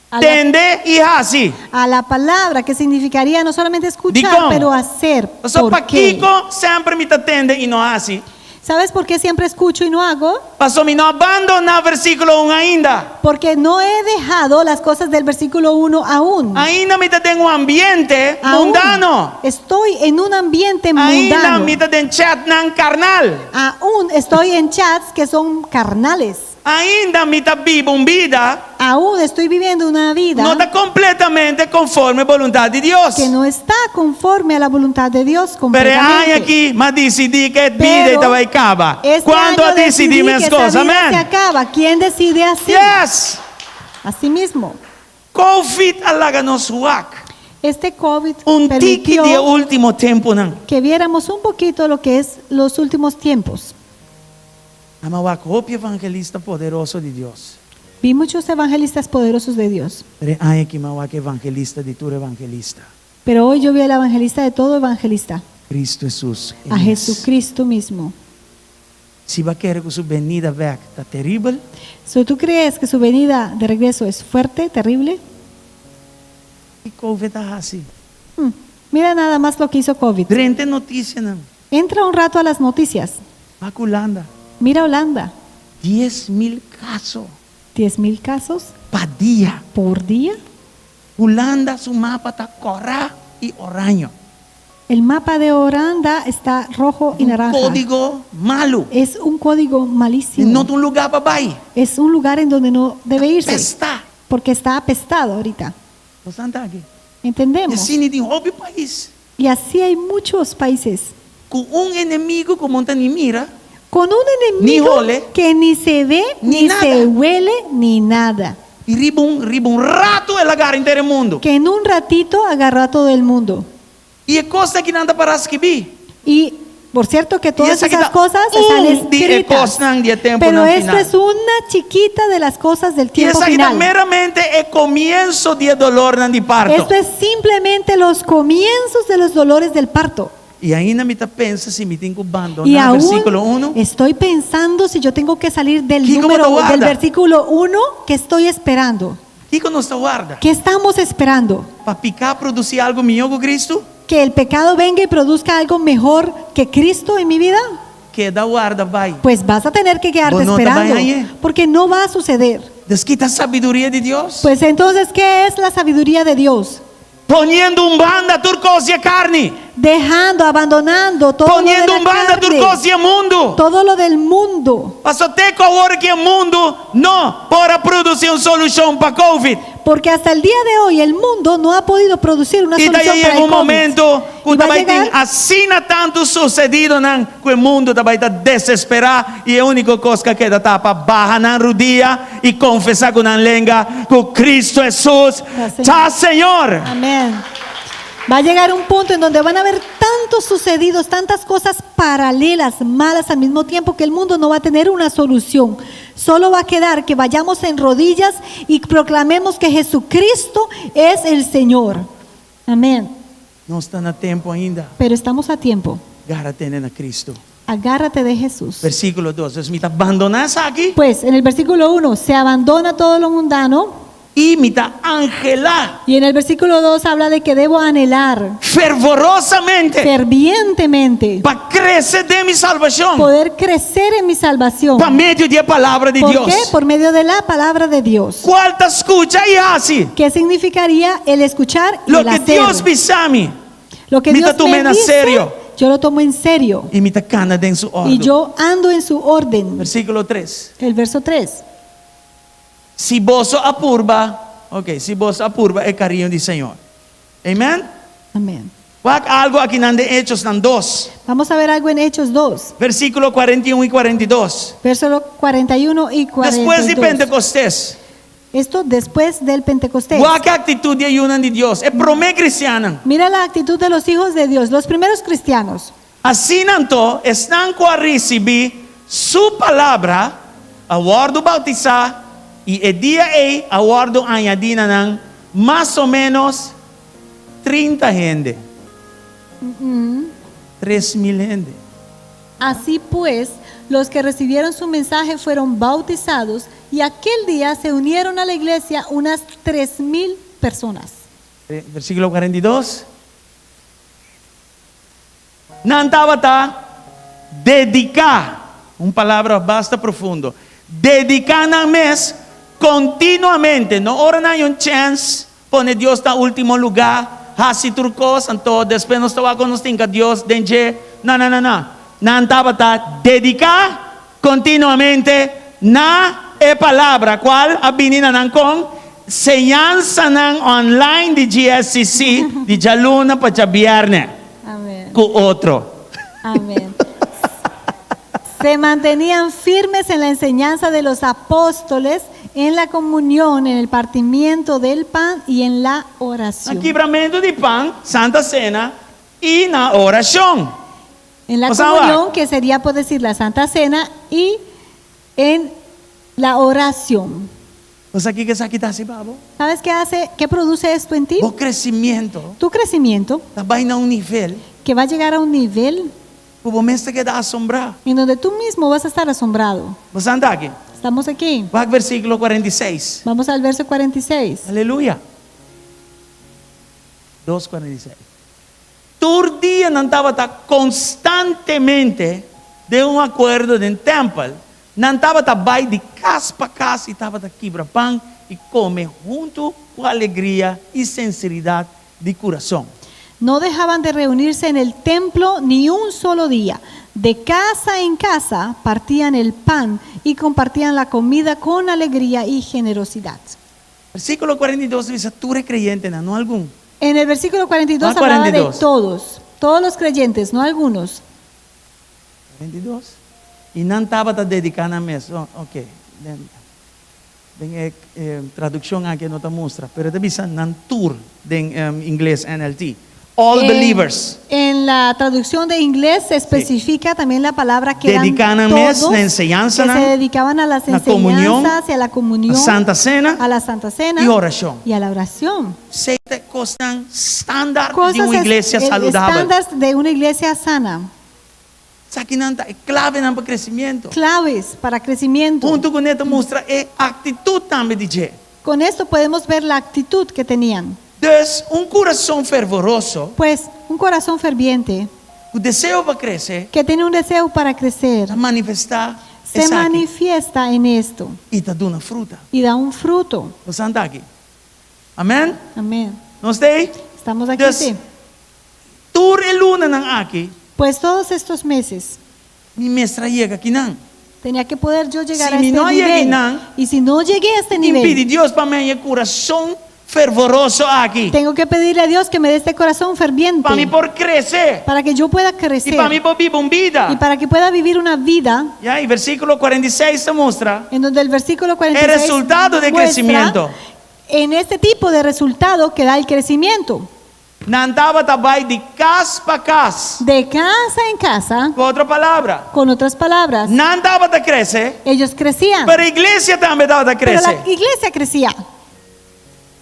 a la, tende i hasi. a la palabra, que significaría no solamente escuchar, Dikon? pero hacer. Pasobra ¿Por qué? pakiko semper mi ta tende i no hasi? ¿Sabes por qué siempre escucho y no hago? Pasobra mi no a bandoná versíkulo un ainda. Porque no he dejado las cosas del versículo 1 aún. Ainda mi ta den un ambiente Aún mundano. Estoy en un ambiente Ainda mundano. mi ta den chatnan karnal. Aún estoy en chats que son carnales. Ainda mi ta biba un bida. Aún estoy viviendo una vida No ta kompletamente konforme boluntat di Dios. que no está conforme a la voluntad de Dios Pero e aña completamente. aki m'a disidí ku e bida Pero ta bai kaba. Este Kuantu año a disidí decidí que mes esa kos? vida se Amèn. acaba. ¿Quién decide así? Yes! Así mismo. Covid a laga nos wak. Este COVID Un tiki permitió di e último tempunan. que viéramos un poquito lo que es los últimos tiempos. Ami a wak hopi evangelista poderoso di Dios. Vi muchos evangelistas poderosos de Dios, Pero e aña aki mi a wak evangelista di tur evangelista. pero hoy yo vi al evangelista de todo evangelista, Cristo Hesus e a mes. Jesucristo mismo. Si bo a kere ku su benida bèk ta teribel. So, ¿Tú crees que su venida de regreso es fuerte, terrible? Ki Covid a hasi? Mira nada más lo que hizo COVID. Drenta e notisianan. Entra un rato a las noticias. Wak Hulanda. Mira Holanda. 10,000 kaso. 10,000 casos. Pa dia. Por dia. Hulanda su mapa ta kòrá i oraño. El mapa de Holanda está rojo y naranja. Kódigo malu. Es un código malísimo. No ta un lugá pa bai. Es un lugar en donde no debe irse. Apestá. Porque está apestado ahorita. Nos ta aki. Entendemos. I asina tin hopi pais. Y así hay muchos países. Ku un enemigu ku bo no ta ni mira. Con un enemigo Ni hole. que ni se ve, Ni ni, nada. se huele, ni nada. I riba un riba un ratu el a gara henter e mundu. Que en un ratito agarró a todo el mundo. I e kosnan aki nan ta pará skibí. Y por cierto que todas Y esa que esas está cosas están un di e escritas. kosnan di e tempu Pero nan esto final. es una chiquita de las cosas del I tiempo esaki ta final. meramente e komienso di e dolornan di parto. Esto es simplemente los comienzos de los dolores del parto. I ainda mi ta pensa si mi tin ku Y bandoná aún versíkulo unu. estoy pensando si yo tengo que salir del Kiko número bo ta warda? del versículo 1 que estoy esperando. Kiko nos ta warda? ¿Qué estamos esperando? Pa piká produsí algu mihó ku Kristu? ¿Que el pecado venga y produzca algo mejor que Cristo en mi vida? Keda warda bai. Pues vas a tener que quedarte Bo no ta esperando, bai hañ'é. porque no va a suceder. Dus ki ta sabiduria di Dios? Pues entonces, ¿qué es la sabiduría de Dios? Poniendo un banda tur kos di e karni. Dejando, abandonando todo Poniendo lo de un la banda carne, tur kos di e mundu. todo lo del mundo. Paso te ku awor aki e mundu no por a produsí un solushon pa Covid. Porque hasta el día de hoy el mundo no ha podido producir una I ta solución para yega el un COVID. momento ku Y va a ta bai tin llegar asina tantu susedidonan ku e mundu ta bai ta desesperá i e úniko kos ku a keda ta pa baha nan rudia i konfesá ku nan lenga ku Kristu Hesus ta Señor. Amén. Va a llegar un punto en donde van a haber tantos sucedidos, tantas cosas paralelas, malas al mismo tiempo, que el mundo no va a tener una solución. Solo va a quedar que vayamos en rodillas y proclamemos que Jesucristo es el Señor. Amén. Nos ta na tempu ainda. Pero estamos a tiempo. Gara tene na Kristu. Agárrate de Jesús. Versíkulo dos. Dus mi ta bandoná esaki. Pues en el versículo 1 se abandona todo lo mundano. I mi ta anhelá. Y en el versículo 2 habla de que debo anhelar Fervorosamente. fervientemente Pa krese den mi salbashon. poder crecer en mi salvación. Pa medio di e palabra di ¿Por Dios. qué? Por medio de la palabra de Dios. Kual ta skucha i hasi? ¿Qué significaría el escuchar y el Loke hacer? Dios bisa mi. Lo que Mi ta Dios me tum'é na dice, serio. yo lo tomo en serio. I mi ta kana den su Y òrdu. yo ando en su orden. Versíkulo 3. El verso 3. Si boso a purba. Ok, si bo a purba e kariño di Señor. Amen? Amén. Wak algu akinan den Echosnan 2. Vamos a ver algo en Hechos 2, Versíkulo 41 i 42. verso 41 y Despues di 42. Pentekostes. Esto después del Pentecostés. Wak e aktitut di e yunan di Dios, e promé kristiannan. Mira la actitud de los hijos de Dios, los primeros cristianos. Asina anto, esnan ku a risibí Su palabra a wòrdu boutisá, i e dia ei a wòrdu añadí na nan mas o ménos 30 hende. 3000 hende. Así pues, los que recibieron su mensaje fueron bautizados y aquel día se unieron a la iglesia unas 3000 personas. Versíkulo 42. Nan tabata dediká, un palabra basta profundo, dediká nan mes kontinuamente, no ora nan hay un chèns, pone Dios na último lugá, hasi tur kos, anto despues nos ta wak kon nos tinka Dios den dje. No, no, no, no. Nan tabata dediká kontinuamente na e palabra, kual a bini na nan kon señansanan online di GSCC di djaluna pa djabièrnè ku otro. Amén. Se mantenían firmes en la enseñanza de los apóstoles, en la comunión, en el partimiento del pan y en la Na oración. kibramentu di pan, Santa Sena, i na orashon. En la O sea, comunión, que sería por decir la Santa Cena, y en la oración. Bo sa kiko esaki ta hasi pa bo? ¿Sabes qué hace? ¿Qué produce esto en ti? Bo crecimiento Tu crecimiento ta bai na un nivel que va a llegar a un nivel ku bo mes ta keda asombrá. en donde tú mismo vas a estar asombrado. Bo sa anda aki? Estamos aquí. Wak versíkulo 46. Vamos al verso 46. Aleluya. 2, 46. Tur dia nan tabata konstantemente den un akuerdo den tèmpel. Nan tabata bai di kas pa kas i tabata kibra pan i kome huntu ku alegria i sinseridat di kurason. No dejaban de reunirse en el templo ni un solo día. De casa en casa partían el pan y compartían la comida con alegría y generosidad. Versíkulo 42 ta bisa tur e kreyentenan, no algun. En el versículo 42 Ah, hablaba de 42. todos, todos los creyentes, no algunos. 42. I nan tabata dediká nan mes. Oh, ok. Den, den e eh, tradukshon aki no ta mustra, pero ta bisa nan tur den um, ingles NLT. All En- believers. En la traducción de inglés se especifica también la palabra que eran Dediká nan mes todos na enseñansanan, que se dedicaban a las na komunion, enseñanzas y a la comunión, na Santa Sena a la Santa Cena i orashon. y a la oración. Esei ta kosnan standaard di Cosas un es- iglesia saludabel. estándares de una iglesia sana. Esakinan ta e klavenan pa crecimiento. Claves para crecimiento. Huntu ku ne ta mustra e aktitut tambe di dje. Con esto podemos ver la actitud que tenían. Dus, un kurason fervoroso. Pues, un corazón ferviente. Ku deseo pa krese. Que tiene un deseo para crecer. Ta manifestá Se esaki. manifiesta en esto. I ta duna fruta. Y da un fruto. Nos anda aki. Amèn? Amén. Nos ta ei? Estamos aquí, Dus, sí. tur e lunanan aki. Pues todos estos meses. Mi mester a yega akinan. Tenía que poder yo llegar Si a mi este no yega nivel. einan, Y si no llegué a este Tin pidi nivel, Dios pa mi haña e kurason fervoroso aki. tengo que pedirle a Dios que me dé este corazón ferviente. Pa mi por krese. Para que yo pueda I crecer. pa mi por biba un bida. Y para que pueda vivir una vida Ya, i versíkulo 46 ta mustra. en donde el versículo 46 E resultado di muestra crecimiento. en este tipo de resultado que da el crecimiento. Nan tabata bai di kas pa kas. De casa en casa. Ku otro palabra. Con otras palabras. Nan tabata krese. Ellos crecían. Pero iglesia tambe tabata Pero krese. la iglesia crecía.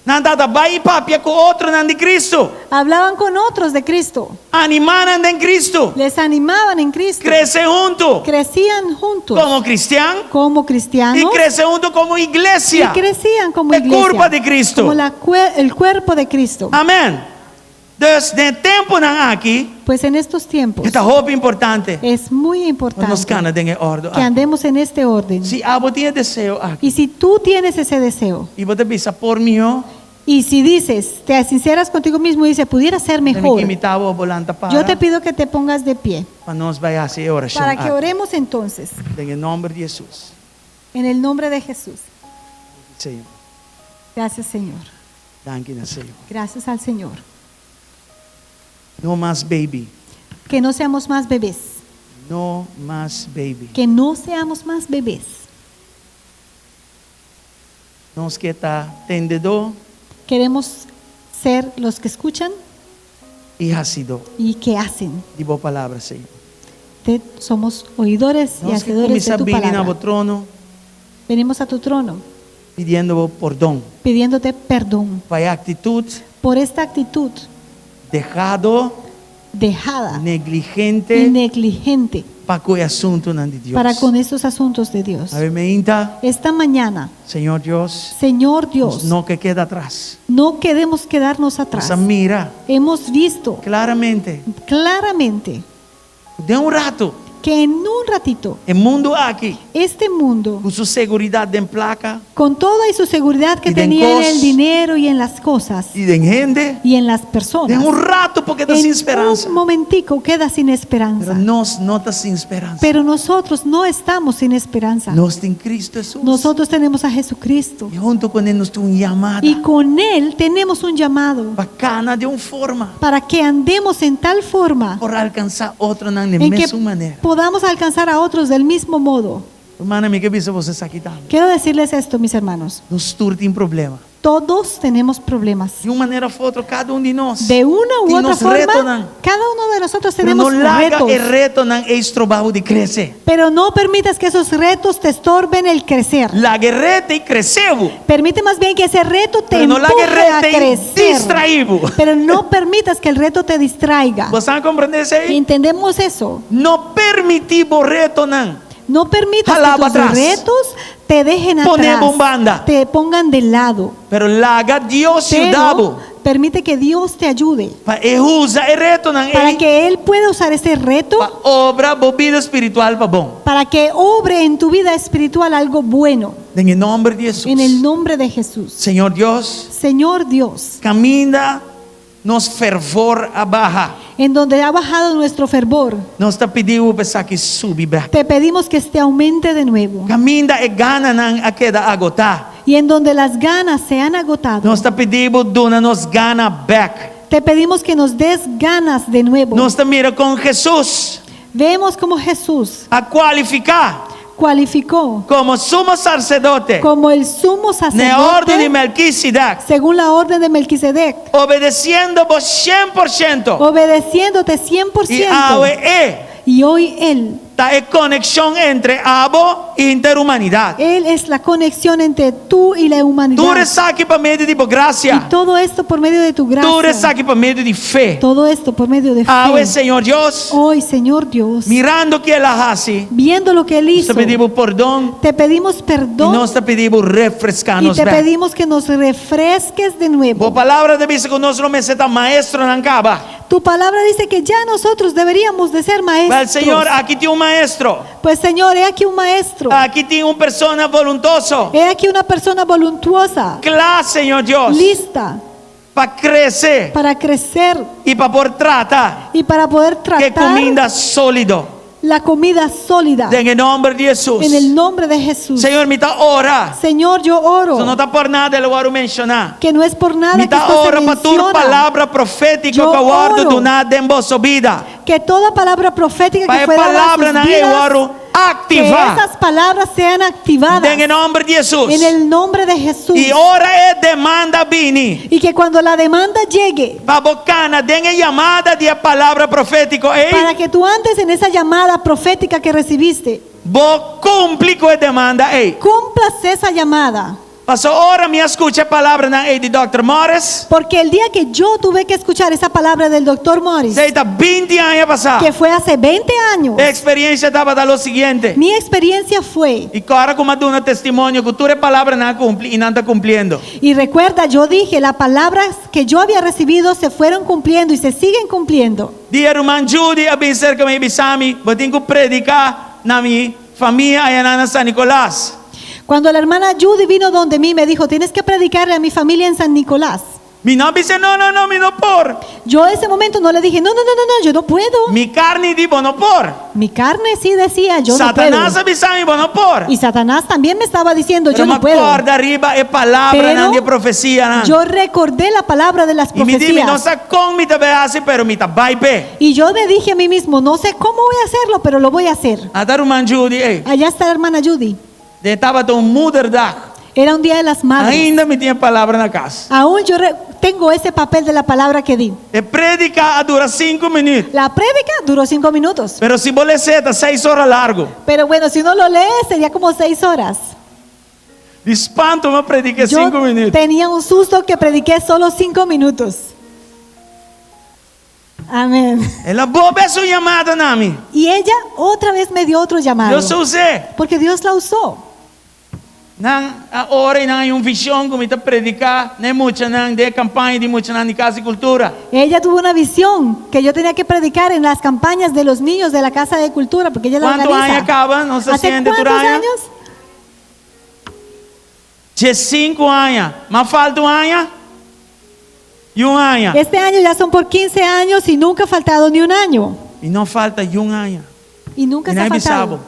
Nan tabata bai i papia ku otronan di Kristu. Hablaban con otros de Cristo. Animá nan den Kristu. Les animaban en Cristo. Krese huntu. Crecían juntos. Komo kristian. Como cristianos. I krese huntu komo iglesia. Y crecían como E iglesia. kurpa di Kristu. Como la cuer- el cuerpo de Cristo. Amèn. Dus den e tempunan aki. Pues en estos tiempos E ta hopi importante. es muy Pa importante nos kana den e òrdu que aki. andemos en este orden. Si abo tin e deseo aki. Y si tú tienes ese deseo, I bo ta bisa por mihó. y si dices, te sinceras contigo mismo y dices, pudiera ser Mi mejor, ke invitá bo lanta para. yo te pido que te pongas de pie Pa nos bai hasi e orashon para que aki. oremos entonces Den nòmber di Hesus. en el nombre de Jesús. Señor. Gracias, Señor. Danki na Señor. Gracias al Señor. No mas baby. Que no seamos más bebés. No mas baby. Que no seamos más bebés. Nos ke ta tendedó Queremos ser los que escuchan i hasidó y que hacen. di bo palabra, Señor. Te- somos oidores y Nos ke hacedores kuminsá de tu bini na palabra. bo trono Venimos a tu trono pidiendo bo pordon pidiéndote perdón pa e aktitut por esta actitud dehado, dejada negligente y negligente pa ku e asuntunan di Dios. para con estos asuntos de Dios. Awe mainta, Esta mañana, Señor Dios, Señor Dios, no ke keda atras. no queremos quedarnos Nos atrás. a mira Hemos visto klaramente claramente den un ratu que en un ratito e mundu aki este mundo, ku su seguridat den plaka con toda y su seguridad que Y den tenía en cos. el dinero y en las cosas i den hende, y en las personas, den un ratu por keda sin en speransa. un momentico queda sin esperanza. Pero nos no ta sin speransa. Pero nosotros no estamos sin esperanza. Nos tin Kristu Hesus. Nosotros tenemos a Jesucristo. I huntu kuné nos tin un yamada. Y con Él tenemos un llamado Pa kana den un forma. para que andemos en tal forma Por alkansá otronan di en que mesun manera. podamos alcanzar a otros del mismo modo. Rumannan, mi ke bisa boso esaki tambe. Quiero decirles esto, mis hermanos. Nos tur tin problema. Todos tenemos problemas. Di un manera òf otro, kada un di nos. De una u Tin otra nos forma, retonan. cada uno de nosotros Pero tenemos no laga retos. e retonan ei stroba bo di krese. Pero no permitas que esos retos te estorben el crecer. Laga e reto ei krese bo. Permite más bien que ese reto te Pero no laga empuje a reto ei crecer. distraí bo. Pero no permitas que el reto te distraiga. Boso a komprondé esei? ¿Entendemos eso? No permití bo retonan. No permitas Hala que tus atrás. retos te dejen Pone atrás. bo un banda. Te pongan de lado. Pero laga Dios yuda bo. Pero permite que Dios te ayude Pa e usa e retonan para ei que Él pueda usar ese reto pa obra bo bida spiritual pa bon. para que obre en tu vida espiritual algo bueno. Den nòmber di Hesus. En el nombre de Jesús. Señor Dios, Señor Dios, kaminda nos fervor a baha. en donde ha bajado nuestro fervor, Nos ta pidi bo pa esaki subi bèk. te pedimos que este aumente de nuevo. Kaminda e gananan a keda agotá. Y en donde las ganas se han agotado, Nos ta pidi bo duna nos gana bèk. te pedimos que nos des ganas de nuevo. Nos ta mira kon Hesus Vemos como Jesús a kualifiká cualificó komo sumo saserdote como el sumo na órden di sacerdote Melquisedec, según la orden de Melquisedec, obedesiendo bo 100%. obedeciéndote I awe 100%. e Y hoy Él, ta e konekshon entre abo i henter humanidat. Él es la conexión entre tú y la Tur humanidad. esaki pa medio di bo grasia. Y todo esto por medio de tu Tur gracia. esaki pa medio di fe. Todo esto por medio de Awe, fe. Señor Dios, Hoy, Señor Dios, mirando loke el a hasi, viendo lo que Él nos hizo, ta pidi bo pordon te pedimos i perdón nos ta pidi bo refreská y nos te bèk. pedimos que nos refresques de nuevo. Bo palabra ta bisa ku nos lo mester ta maestronan kaba. Tu palabra dice que ya nosotros deberíamos de ser Wèl, maestros. Señor, aki tin un maestro. Pues Señor, he aquí un maestro. Aki tin un persona voluntoso. He aquí una persona voluntuosa, Kla, Señor Dios, lista pa krese para crecer i pa por trata y para poder ku tratar kuminda sólido. la comida sólida. Den nòmber di Hesus. En el nombre de Jesús. Señor, mi ta ora. Señor, yo oro No ta por nada el a wòrdu menshoná. que no es por nada Mi que ta esto se ora pa tur menciona. palabra profétiko Yo ku a wòrdu oro. duná den boso bida. Que toda palabra profética Pa que e fue dada a palabra sus nan ei vidas, wòrdu que aktivá. esas palabras sean activadas Den nòmber di Hesus. en el nombre de Jesús. I ora e demanda bini. Y que cuando la demanda llegue, Pa bo kana den e yamada di e palabra profétiko ei. para que tú andes en esa llamada profética que recibiste, Bo kumpli ku e demanda ei. cumplas esa llamada. Paso ora mi a skucha e palabranan ei di Dr. Morris. Porque el día que yo tuve que escuchar esa palabra del doctor Morris, Esei ta 20 aña pasá. que fue hace 20 años, E eksperensia tabata lo siguiente. mi experiencia fue, I kòrda ku m'a duna testimonio ku tur e palabranan a kumpli i nan ta kumpliendo. y recuerda, yo dije, las palabras que yo había recibido se fueron cumpliendo y se siguen cumpliendo. Dia ruman Judy a bin serka mi i bisa mi, bo tin ku prediká na mi famia aya na San Nicolas. Cuando la hermana Judy vino donde mí, me dijo, tienes que predicarle a mi familia en San Nicolás. Mi no a bisa, no, no, no, mi no por. Yo ese momento no le dije, no, no, no, no, no, yo no puedo. Mi karni di bo no por. Mi carne sí decía, yo no puedo. Satanas a bisa mi bo no por. Y Satanás también me estaba diciendo, Pero yo mi no puedo. kòrda riba e palabranan Pero di profesianan. Yo recordé la palabra de las I mi di, mi no profecías. sa kon mi ta bai hasi, pero mi ta bai p'e. Y yo me dije a mí mismo, no sé cómo voy a hacerlo, pero lo voy a hacer. Ata ruman Judy ei. Allá está la hermana Judy. E tabata un moederdag. Era un día de las madres. Ainda mi tin e palabra na kas. Aún yo tengo ese papel de la palabra que di. E prédika a dura sinku minüt. La prédica duró 5 minutos. Pero si bo les'é ta seis ora largu. Pero bueno, si uno lo lee, sería como 6 horas. Di spanto mi a prediká Yo sinku minüt. tenía un susto que prediqué solo 5 minutos. Amén. El a bolbe su yamada na mi. Y ella otra vez me dio otro llamado. Dios a us'é. Porque Dios la usó. Nan a ora i nan a haña un vishon ku mi ta prediká na e muchanan den e kampaña di muchanan di Kas di Kultura. Ella tuvo una visión que yo tenía que predicar en las campañas de los niños de la Casa de Cultura, porque ella la Kuantu organiza. aña kaba nos ta ¿Hace siente tur cuántos aña? años? Diesinku aña. Mas falta un aña i un aña. Este año ya son por 15 años y nunca ha faltado ni un año. I no falta niun aña. Y nunca I se ha nan bisa faltado. bo,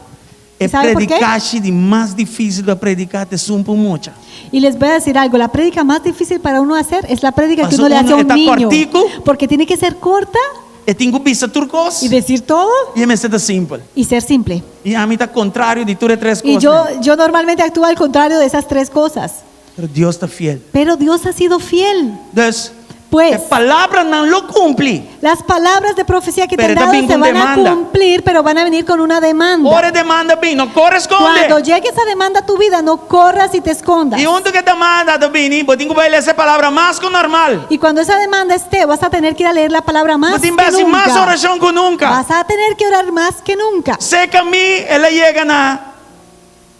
e Sabe por qué? predikashi di mas difísil pa prediká ta esun pa un mucha. Y les voy a decir algo, la prédica más difícil para uno hacer es la prédica que Paso uno le hace a uno un e ta niño. kòrtiku. Porque tiene que ser corta. E tin ku bisa tur kos. Y decir todo. I e mester ta simpel. Y ser simple. I ami ta kontrario di tur e tres Y kosnan. yo, yo normalmente actúo al contrario de esas tres cosas. Pero Dios ta fiel. Pero Dios ha sido fiel. Dus, Pues, e palabranan lo kumpli. Las palabras de profecía que te Pero han dado también se con van a demanda. cumplir, pero van a venir con una demanda. Ora e demanda bin, no kore skonde. Cuando llegue esa demanda a tu vida, no corras y te escondas. I huntu ku e demanda ta bini, bo tin ku bai lesa e palabra mas ku normal. Y cuando esa demanda esté, vas a tener que ir a leer la palabra más Bo tin que ku hasi nunca. mas orashon ku nunka. Vas a tener que orar más que nunca. Serka mi, el a yega na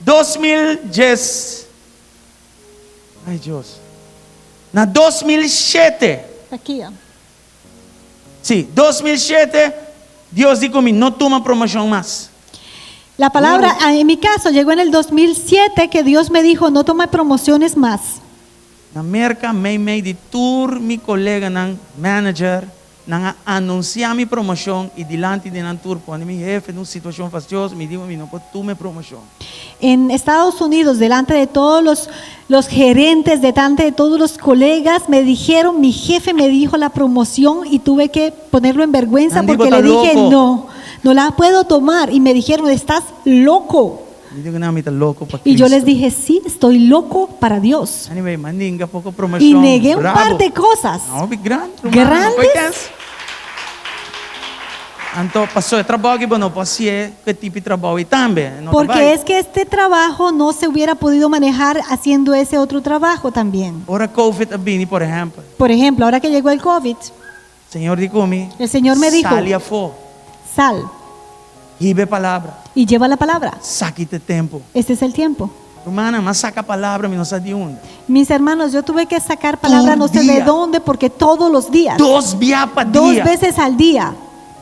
2010. Ay Dios. Na 2007. Aki, ya. Sí, 2007, Dios di ku mi, no tuma promoshon mas. La palabra, ah, en mi caso, llegó en el 2007 que Dios me dijo, no tome promociones más. Na Merka, mei mei di tur mi koleganan, manager, nan a anunsiá mi promoshon i dilanti di nan tur pone mi hefe den un situashon fastioso, mi di mi no por tuma e promoshon. En Estados Unidos, delante de todos los, los gerentes, delante de todos los colegas, me dijeron, mi jefe me dijo la promoción y tuve que ponerlo en vergüenza Nan di, porque "Bo ta le dije, loko." no, no la puedo tomar. Y me dijeron, estás loco. Mi di nan mi ta loko pa Y yo Cristo. les dije, sí, estoy loco para Dios. Anyway, m'a ninga poko promoshon. Y negué un Bravo. par de cosas. No, grandi. Grandes. Anto pasó e trabou aki bo no por hasié ku e tipo di trabou ei tambe. No ta Porque bai. es que este trabajo no se hubiera podido manejar haciendo ese otro trabajo también. Ora Covid a bini, por ehèmpel. Por ejemplo, ahora que llegó el COVID, Señor di ku mi. El Señor me dijo, Sali afó. sal Hiba e palabra. y lleva la palabra. Esaki ta e tempu. Este es el tiempo. Rumannan, m'a saka palabra, mi no sa di unda. Mis hermanos, yo tuve que sacar palabra Tur no sé de dia. dónde, porque todos los días. Dos bia pa Dos dia. veces al día.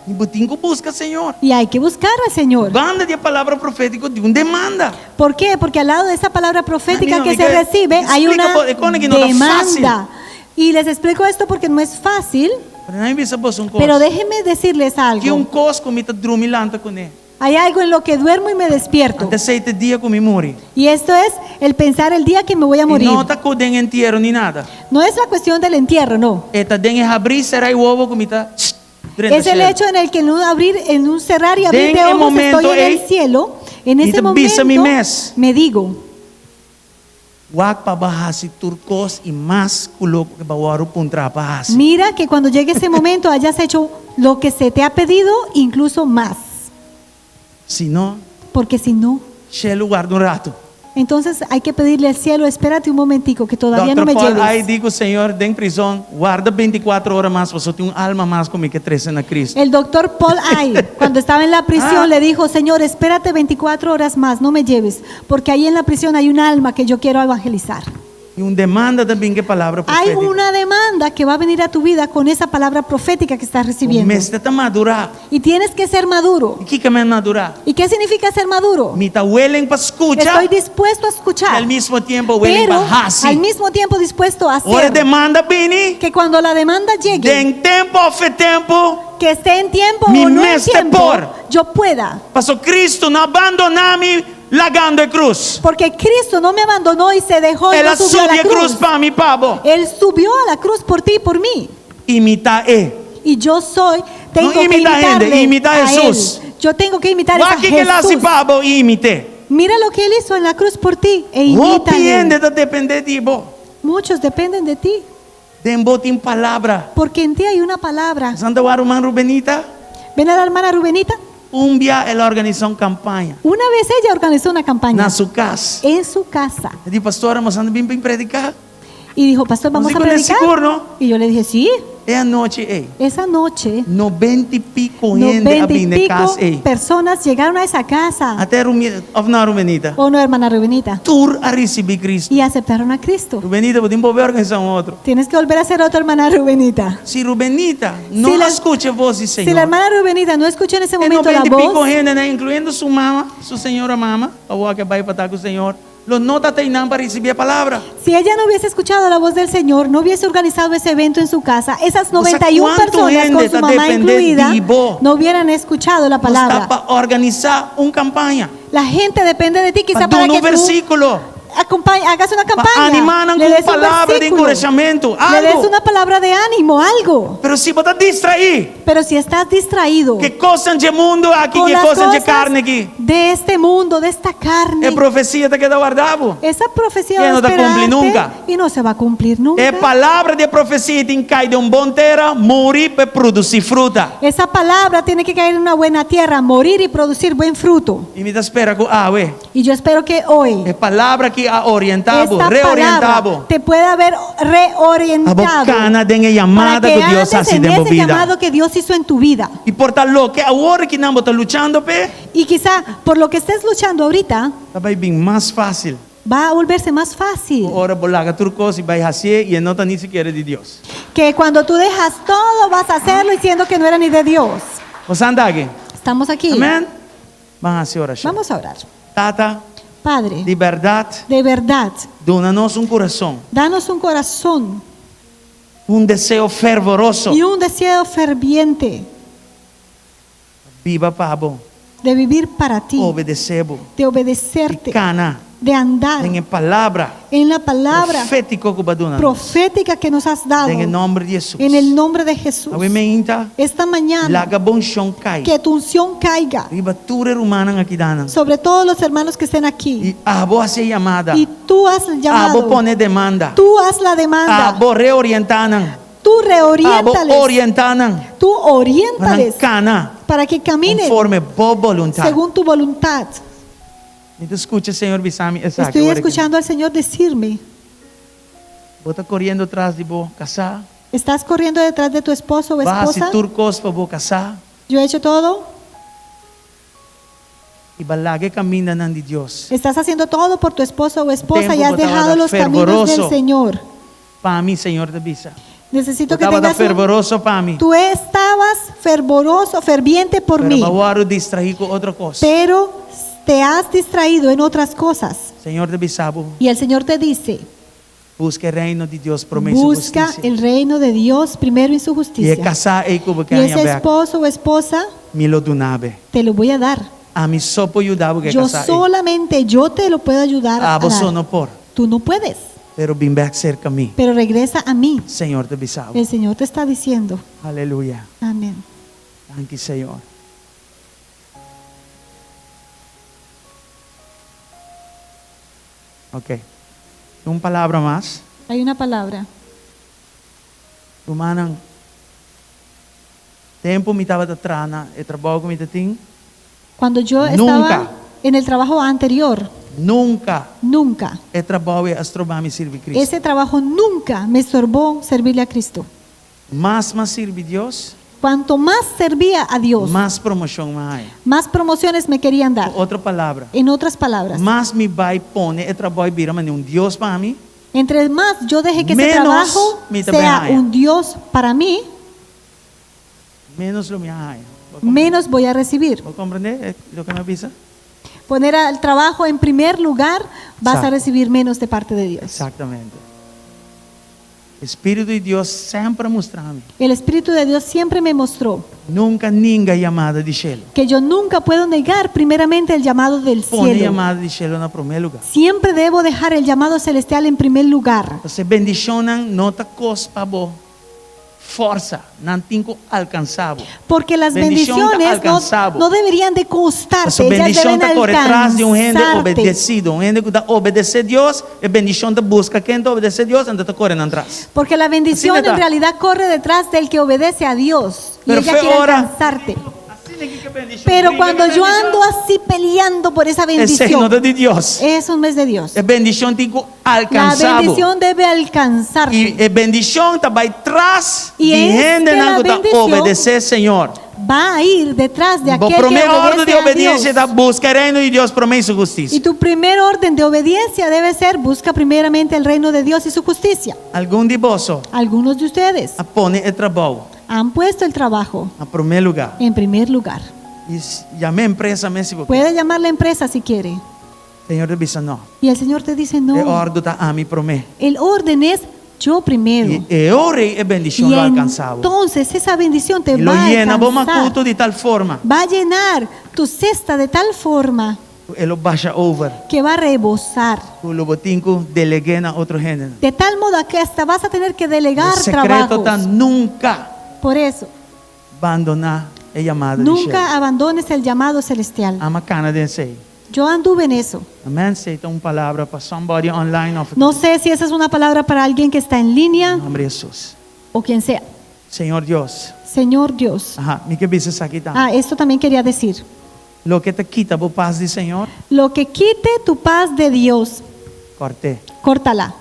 I bo tin ku buska Señor. Y hay que buscar al Señor. Banda di e palabra profétiko tin un demanda. ¿Por qué? Porque al lado de esa palabra profética Amigo, que se amiga, recibe hay explica una por- con que no está fácil. demanda. Y les explico esto porque no es fácil, Pero laga mi bisa boso un kos. pero déjenme decirles Tin algo. un kos ku mi ta drumi lanta kuné. Hay algo en lo que duermo y me despierto. Anto esei ta e dia ku mi muri. Y esto es el pensar el día que me voy a I morir. no ta ku den entiero ni nada. No es la cuestión del entierro, no. E ta den e habri sera di wowo ku mi ta drenta Es el shelu. hecho en el que en un abrir, en un cerrar y abrir Den de e ojos momento estoy en el ei, cielo. En mi ese ta bisa mi momento mes. me digo, Wak pa bo a hasi tur kos i mas ku loke b'a wòrdu puntrá pa hasi. mira que cuando llegue ese momento hayas hecho lo que se te ha pedido, incluso más. Si no, Porque si no, shelu warda un ratu. entonces hay que pedirle al cielo, espérate un momentico, que todavía no Dr. me Paul lleves. Ay di ku Señor den prizòn, warda 24 ora mas, pasobra tin un alma mas ku mi ke trese na Kristu. El doctor Paul Ay, cuando estaba en la prisión, Ah. le dijo, Señor, espérate 24 horas más, no me lleves, porque ahí en la prisión hay un alma que yo quiero evangelizar. I un demanda ta bin ku e palabra Hay profétiko. una demanda que va a venir a tu vida con esa palabra profética que estás Bo recibiendo. mester ta madurá. Y tienes que ser maduro. I kiko ke men madurá? ¿Y qué significa ser maduro? Mi ta willing pa skucha Estoy dispuesto a i escuchar, al mismo tempu willing pero pa hasi. al mismo tiempo dispuesto a Ora hacer. demanda bini, Que cuando la demanda llegue, den tempu òf e tempu, que esté en tiempo Mi o no en mester tiempo, por. yo pueda. Paso Kristu no a bandoná mi lagando e krus. Porque Cristo no me abandonó y se dejó y El no a subió a subi la e krus cruz. pa mi pa bo. Él subió a la cruz por ti y por mí. Imitá e. Y yo soy, tengo No que imita gente, imitarle imita a a él. Jesús. Yo tengo que imitar a Wak kiko el a hasi Jesús. pa bo i imit'é. Mira lo que él hizo en la cruz por ti e Hopi hende imítale. ta dependé di bo. Muchos dependen de ti, Den bo tin palabra. porque en ti hay una palabra. Santa ruman Rubenita, Ven a la hermana Rubenita. un bia el a organisá un kampaña Una vez ella organizó una campaña na su kas. en su casa E di, pastor, nos ta bin pa prediká. y dijo, pastor, vamos a Nos predicar. sigur, no? Y yo le dije, sí. E anochi ei. Esa noche, 90 i piko hende a 90 y bin na pico kas ei. personas llegaron a esa casa. Ata òf no Rubenita. ¿O no, hermana Rubenita? Tur a risibí Kristu. Y aceptaron a Cristo. Rubenita, bo tin ku bolbe organisá un otro. Tienes que volver a hacer otro, hermana Rubenita. Si Rubenita no Si la- skucha bos di Si Señor. la hermana Rubenita no escuchó en ese E momento la 90 i piko voz, hende, né, inkluyendo su mama, su señora mama, ku a bai pa ta ku Señor, lo no ta einan pa risibí e palabra. si ella no hubiese escuchado la voz del Señor, no hubiese organizado ese evento en su casa, esas O sea, 91 ¿cuánto personas gente con su está mamá depende incluida di bo? no hubieran escuchado la Está palabra. pa organisá un kampaña. La gente depende de ti quizá Pa para duna que un versíkulo. tú acompañe- hagas una Pa campaña. animá nan Le ku des un palabra di versículo. enkurashamentu. Le des Algu. una palabra de ánimo, algo. Pero si bo ta distraí, Pero si estás distraído ku kosnan di mundu aki, con ku las kosnan di cosas karni aki. de este mundo, de esta carne, E profesia ta keda wardá. esa profecía E va a no ta kumpli esperarte nunka. y no se va a cumplir nunca. E palabra di profesia tin ku kai den un bon tera, muri pa produsí fruta. Esa palabra tiene que caer en una buena tierra, morir y producir buen fruto. I mi ta spera ku awe. Y yo espero que hoy E palabra aki a orientá bo, esta reorientá bo. palabra te pueda haber reorientado Abo kana den e para yamada que ku Dios andes a hasi en den ese bida. llamado que Dios hizo en tu vida. I por ta loke awor ku bo ta luchando p'e, Y quizá por lo que estés luchando ahorita, ta bai bin mas fásil. va a volverse más fácil. Ora bo laga tur kos i bai hasié i no ta ni sikiera di Dios. Que cuando tú dejas todo, vas a hacerlo diciendo que no era ni de Dios. Bo ta aki. Estamos aquí. Amèn? Ban hasi orashon. Vamos a orar. Tata, Padre, di berdat, de verdad, duna nos un kurason, danos un corazón un deseo fervoroso. y un deseo ferviente Biba pa bo, de vivir para ti, obedesé bo. de obedecerte, Kana, de andar den e palabra en la palabra profétiko ku bo a duna. profética que nos has dado Den nòmber di Hesus. en el nombre de Jesús. Awe mainta, Esta mañana, laga bo unshon kai. que tu unción caiga Riba tur e rumannan aki nan. sobre todos los hermanos que estén aquí. I abo hasi e yamada. Y tú has Abo llamado, pone demanda. tú haz la demanda, Abo reorientá nan. tú Abo reoriéntales, orientá nan. tú oriéntales Kana, para que caminen konforme bo boluntat. según tu voluntad. Mi ta skucha Señor bisa mi esaki. Estoy escuchando al Señor decirme, Bo ta koriendo tras di bo kasá. ¿estás corriendo detrás de tu esposo o B'a hasi esposa? tur kos pa bo kasá. Yo he hecho todo. I b'a laga e kamindanan di Dios. Estás haciendo todo por tu esposo o esposa Tempu y has bo tabata dejado los caminos del fervoroso. Señor. Pa mi, Señor ta bisa. Necesito que Tabata tengas un- fervoroso pa mi. Tú estabas fervoroso, ferviente por Pero mí, b'a wòrdu distraí ku otro kos. pero te has distraído en otras cosas. Señor ta bisa bo, Y el Señor te dice, buska e reino di Dios promé i su busca hustisia. el reino de Dios primero y su I e justicia. kasá ei ku bo Y ese ke esposo o esposa Mi lo duna bo. te lo voy a dar. Ami so por yuda bo ku Yo kasá ei. solamente yo te lo puedo ayudar a Abo dar. so no por. Tú no puedes, Pero bin bèk serka mi. pero regresa a mí. Señor ta bisa bo. El Señor te está diciendo. Aleluya. Amén. Danki, Señor. Ok. Un palabra mas. Hay una palabra. Rumannan. Tempu mi tabata traha na e trabou ku mi tabatin. Cuando yo Nunca. estaba en el trabajo anterior, Nunka nunca, e trabou a stroba mi sirbi Kristu. ese trabajo nunca me estorbó servirle a Cristo. Mas m'a sirbi Dios, Cuanto más servía a Dios, mas promoshon m'a haña. más promociones me querían dar. Otro palabra. En otras palabras, Mas mi bai pone e trabou bira manera un Dios pa mi. Entre más yo deje que ese Menos trabajo mi ta sea bay haña. un Dios para mí, Menos lo mi haña. menos voy a recibir. Bo ta komprondé loke mi a bisa? Poner al trabajo en primer lugar, vas a Exacto. recibir menos de parte de Dios. Eksaktamente. Spiritu di Dios semper a mustra mi. El Espíritu de Dios siempre me mostró Nunka ninga yamada di shelu. que yo nunca puedo negar primeramente el llamado del Pone cielo. yamada di shelu na promé lugá. Siempre debo dejar el llamado celestial en primer lugar. Pasobra bendishonnan no ta kosta bo forsa, nan tin ku alkansá bo. Porque las Bendishon ta bendiciones no, alkansá bo. no deberían de costarte, Pasobra ellas bendishon deben ta kore tras di un hende alcanzarte. obedesido, un hende ku ta obedesé Dios, e bendishon ta buska ken ta obedesé Dios, anto ta kore nan tras. Porque la bendición Asina en ta. realidad corre detrás del que obedece a Dios. Y Pero ella fue quiere ora- alcanzarte. Pero cuando yo ando así peleando por esa Esei bendición, no ta di Dios. eso no es de Dios. E bendishon tin ku La alkansá bo. bendición debe alcanzarte. I e bendishon ta bai tras Y di es hende que la ku ta bendición obedesé Señor. Va a ir detrás de Bo aquel que promé órden obedece di a obedensia Dios. ta buska reino di Dios promé i su hustisia. Y tu primer orden de obediencia debe ser busca primeramente el reino de Dios y su justicia. Algun di boso Algunos de ustedes a pone e trabou han puesto el trabajo na promé lugá. en primer lugar. I yama e empresa mes si bo Puede llamar la empresa si quiere. Señor ta bisa no. Y el Señor te dice E no. órden ta ami promé. El orden es yo primero. I e ora ei e bendishon Y lo alkansá bo. entonces esa bendición te I lo va a yena bo alcanzar. makutu di tal forma. Va a llenar tu cesta de tal forma E lo basha over. que va a rebosar. Ku lo bo tin ku delegá na otro hende. De tal modo que hasta vas a tener que delegar E sekreto trabajos. ta nunka Por eso, bandoná e yamada di shelu. nunca abandones el llamado celestial. Ami a kana den esei. Yo anduve en eso. Amèn. Esei ta un palabra pa somebody online òf No sé si esa es una palabra para alguien que está en línea nòmber di Hesus. o quien sea. Señor Dios. Señor Dios. Aha, mi ke bisa esaki tambe. Ah, esto también quería decir. Loke ta kita bo pas di Señor, Lo que quite tu paz de Dios, kòrt'é. córtala.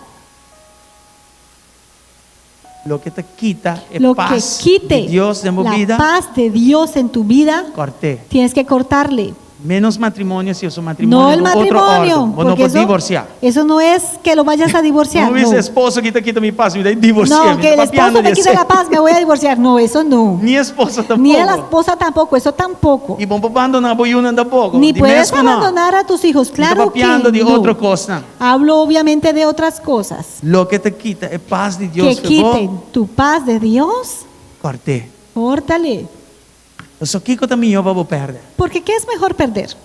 Loke ta kita e Lo que pas quite di Dios den bo la bida, paz de Dios en tu vida, kòrt'é. tienes que cortarle. Menos matrimonio si e matrimonio No el ta otro matrimonio, orden. Bo no porque por eso, divorsiá. eso no es que lo vayas a divorciar. No No, hubiese esposo ku ta kita mi pas, mi ta divorsiá. No, que el esposo me quita la paz, me voy a divorciar. No, eso no. Ni esposa tampoko. Ni a la esposa tampoco, eso tampoco. I bo n' por bandoná bo yunan tampoko. Ni Di puedes mes ku no. abandonar a tus hijos, claro que papiando di no. otro kos. Hablo obviamente de otras cosas. Loke ta kita e pas di Dios que quiten tu paz de Dios, Kòrt'é. córtale. So kiko ta mihó pa bo pèrdè. Porque ¿qué es mejor perder?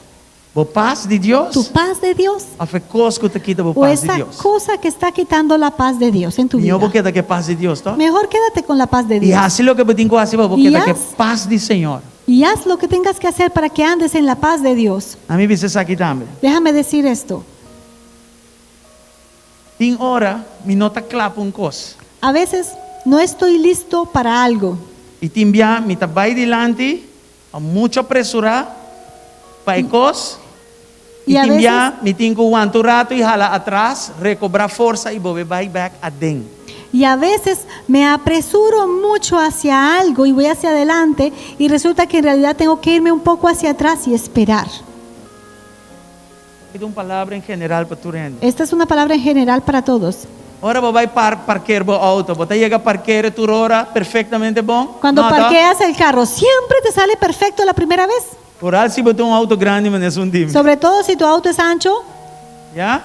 Bo pas di Dios? Tu paz de Dios Òf e kos ku ta kita bo o pas di esa Dios. cosa que está quitando la paz de Dios en tu Mihó vida. bo keda ku pas di Dios, toch? Mejor quédate con la paz de I Dios. hasi loke bo tin ku hasi pa bo I keda ku hasi. pas di Señor. Y haz lo que tengas que hacer para que andes en la paz de Dios. Ami bisa esaki tambe. Déjame decir esto. Tin ora mi no ta kla pa un kos. A veces no estoy listo para algo. I tin bia mi ta bai dilanti, muchu apresurá, pa e kos. I I a tin bia veces- mi tin ku wanta un ratu i hala atras, rekobrá forsa i bolbe bai bèk aden. Y a veces me apresuro mucho hacia algo y voy hacia adelante y resulta que en realidad tengo que irme un poco hacia atrás y esperar. Esaki ta un palabra en general pa tur hende. Esta es una palabra en general para todos. Ora bo bai par parker bo outo, bo ta yega parker tur ora perfektamente bon. Cuando No, ta? parqueas el carro, siempre te sale perfecto la primera vez. Foral si bo tin un outo grandi, manera esun di mi. Sobre todo si tu auto es ancho. Ya?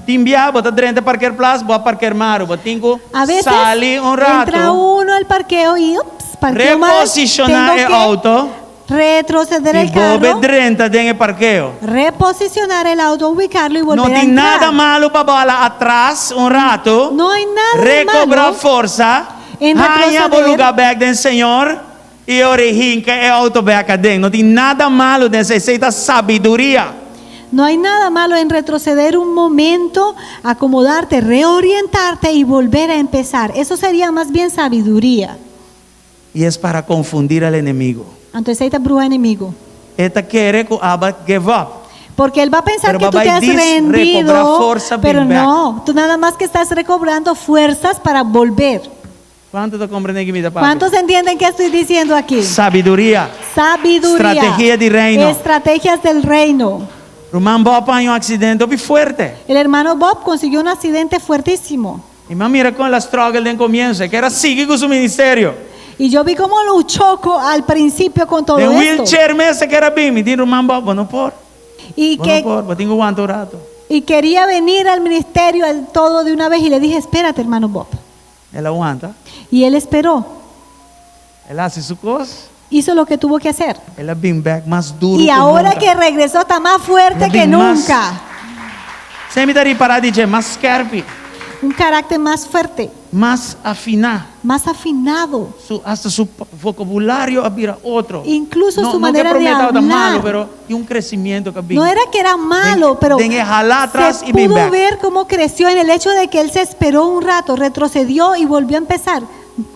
Tin bia, bo ta drenta parkeerplaats, bo a parker malu, bo tin ku A veces sali un entra ratu. uno al parqueo y ups, parqueo mal. Reposishoná Tengo e que outo. retroceder I el bolbe carro, drenta den e parkeo. reposicionar el auto, ubicarlo y No volver a tin entrar. nada malu pa bo hala atras un ratu. No hay nada de Rekobrá malo forsa. en Haña retroceder. bo lugá bèk den Señor. I ora hinka e outo bèk aden. No tin nada malu den esei. Esei ta sabiduria. No hay nada malo en retroceder un momento, acomodarte, reorientarte y volver a empezar. Eso sería más bien sabiduría. I es para konfundí al enemigu. Anto esei ta bruha enemigu. E ta kere ku abo a give up. Porque él va a pensar Pero que tú va te has djis rekobrá rendido, forsa, pero bin bèk. no, tú nada más que estás recobrando fuerzas para volver. Kuantu ta komprondé kiko mi ta papia? ¿Cuántos entienden qué estoy diciendo aquí? Sabiduria. Sabiduría. Strategia di reino. Estrategias del reino. Ruman Bob a haña un aksidente hopi fuerte. El hermano Bob consiguió un accidente fuertísimo. I mi a mira kon el a struggle den komienso. E ker a sigui ku su ministerio. Y yo vi cómo luchó al principio con todo Den esto. wheelchair mes e ker a bin. Mi di, Ruman Bob, bo no por. Y Bo que no por, bo tin ku wanta un rato. Y quería venir al ministerio al todo de una vez y le dije, espérate, hermano Bob. El a wanta. Y él esperó. El a hasi su kos. Hizo lo que tuvo que hacer. El a bin bek mas duru Y ku ahora nunka. que regresó está más fuerte El a que bin mas- nunca. Esei mi ta ripará di dje, mas skèrpi. Un carácter más fuerte. Mas afiná. Más afinado. Su, hasta su vocabulario a bira otro. Incluso No, su no manera que de promé tabata hablar. malo, pero tin un crecimiento que a bin. No era que era malo, Den, pero den e jalá atras se y bin pudo bek. ver cómo creció en el hecho de que él se esperó un rato, retrocedió y volvió a empezar.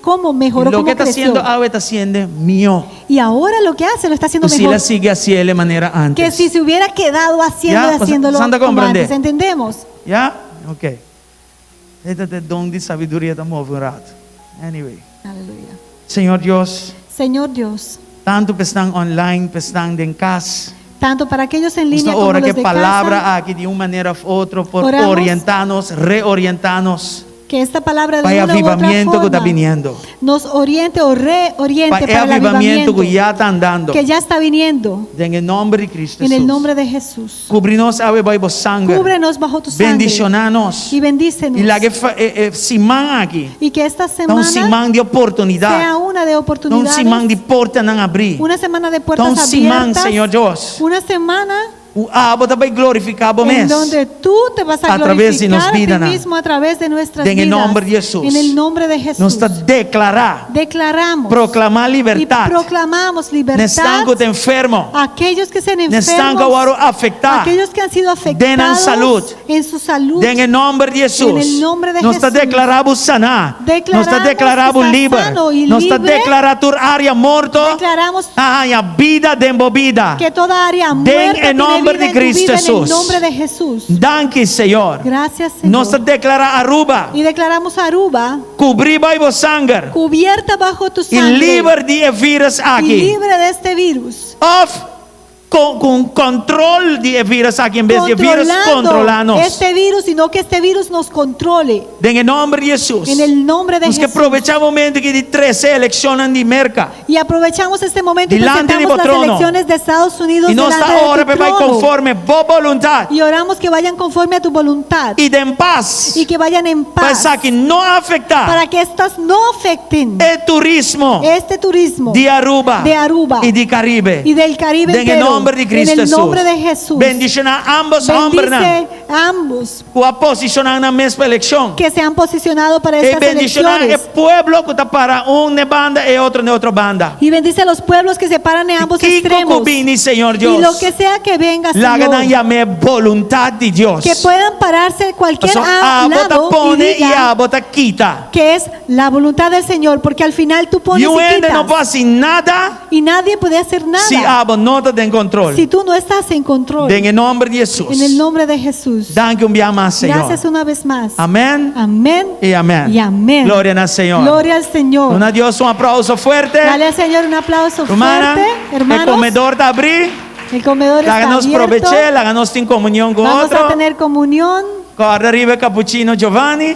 Cómo mejoró, Loke cómo e ta creció. hasiendo awe e ta hasiendo mihó. Y ahora lo que hace lo está haciendo Ku si el a mejor sigui hasié e manera que antes. si se hubiera quedado haciendo Ya, y haciéndolo Santa como comprende. antes. ¿Entendemos? Ya? Ok. Esta te don di sabiduria ta move un rato. Anyway. Aleluya. Señor Dios. Señor Dios. Tantu pa esnan online, pa esnan den kas. Tanto para aquellos en Nos línea ta como ora los ku de palabra casa. aki di un manera òf otro por Oramos. orientá nos, reorientá nos. Que esta palabra de Pa e una u otra avivamiento ku ta forma biniendo. nos oriente o reoriente Pa e para el avivamiento ku avivamiento ya ta andando. que ya está viniendo. Den e nòmber di Cristo En el Jesús. nombre de Jesús. Kubri nos awe bou bo sanger. Cúbrenos bajo tu sangre. Bendishoná nos. Y bendícenos. I laga e e siman aki. Y que esta Ta un semana siman di oportunidat. sea una de Ta un oportunidades. siman di portanan abrí. Una semana de Ta puertas un siman, abiertas. Señor Dios. Una semana Ku abo ta bai glorifiká bo en mes. donde tú te vas a A través di nos glorificar a ti bidanan. mismo a través de nuestras Den e vidas. nòmber di Hesus. En el nombre de Jesús. Nos ta deklará. Declaramos. Proklamá Y libertat. proclamamos libertad. N'esnan ku ta enfermo. Aquellos que sean N'esnan ku enfermos. a wòrdu afektá. Aquellos que han sido Den nan afectados salud. en su salud. Den e nòmber di Hesus. En el nombre de Nos ta Jesús. deklará bo saná. Nos ta Declaramos deklará bo que estás liber. sano y Nos ta libre. deklará tur área morto. Declaramos A haña bida den bo bida. que toda área Den muerta e tiene nòmber vida di en tu Cristo vida en el Hesus. nombre de Jesús. Danki, Señor. Gracias, Señor. Nos ta deklará Aruba. Y declaramos Aruba Kubrí bou bo sanger. cubierta bajo tu I sangre. liber di e vírùs Y aki. libre de este virus. Òf kon ku kontrol di e vírùs aki en bes di e vírùs kontrolá Controlando nos. este virus y no que este virus nos controle. Den e nòmber di Hesus. En el nombre de Nos ke Jesús. probechá momento aki di trese elekshonnan di Merka. Y aprovechamos este momento y Dilante di presentamos bo las trono. elecciones de Estados Unidos I nos delante ta de ora tu pa bai trono. konforme bo boluntat. Y oramos que vayan conforme a tu voluntad. I den pas. Y que vayan en Pa paz. esaki no afektá. Para que estas no afecten. E turismo. Este turismo. Di Aruba. De Aruba. I di Karibe. Y del Caribe Den e entero. nòmber di Cristo En el Jesús. nombre de Jesús. Bendishoná ambos hòmbernan. Bendice a ambos Ku a posishoná nan mes pa elekshon. que se han posicionado para E estas bendishoná e elecciones. pueblo ku ta para un na e banda e otro na otro banda. Y bendice a los pueblos que se paran en ambos Kiko extremos. ku bini, Señor Y Dios. lo que sea que venga, Laga Señor. nan yam'é boluntat di Dios. Que puedan pararse cualquier Paso a- abo ta lado y pone i digan abo ta kita. que es la voluntad del Señor, porque al final tú pones Niun y hende no quitas. por hasi nada Y nadie puede hacer nada si abo no ta den kontrol. si tú no estás en control. Den e nòmber di Hesus. En el nombre de Jesús. Danki un bia mas, Señor. Gracias una vez más. Amèn. Amén. I amèn. Y amén. Gloria na Señor. Gloria al Señor. Duna Dios un aplauso fuerte. Dale al Señor un aplauso Rumannan, fuerte, e hermanos. komedor ta abrí. El comedor Laga está nos abierto. probech'é, laga nos tin komunion ku Vamos otro. a tener comunión. Kòrda riba e capuchino Giovanni.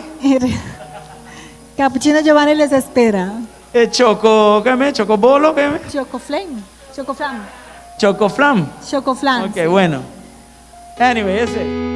Capuchino Giovanni les espera. E choco, ke me? Chocobolo, ke me? Chocoflan. Chocoflan. Chocoflan. Chocoflan. Ok, bueno. Anyway, ese.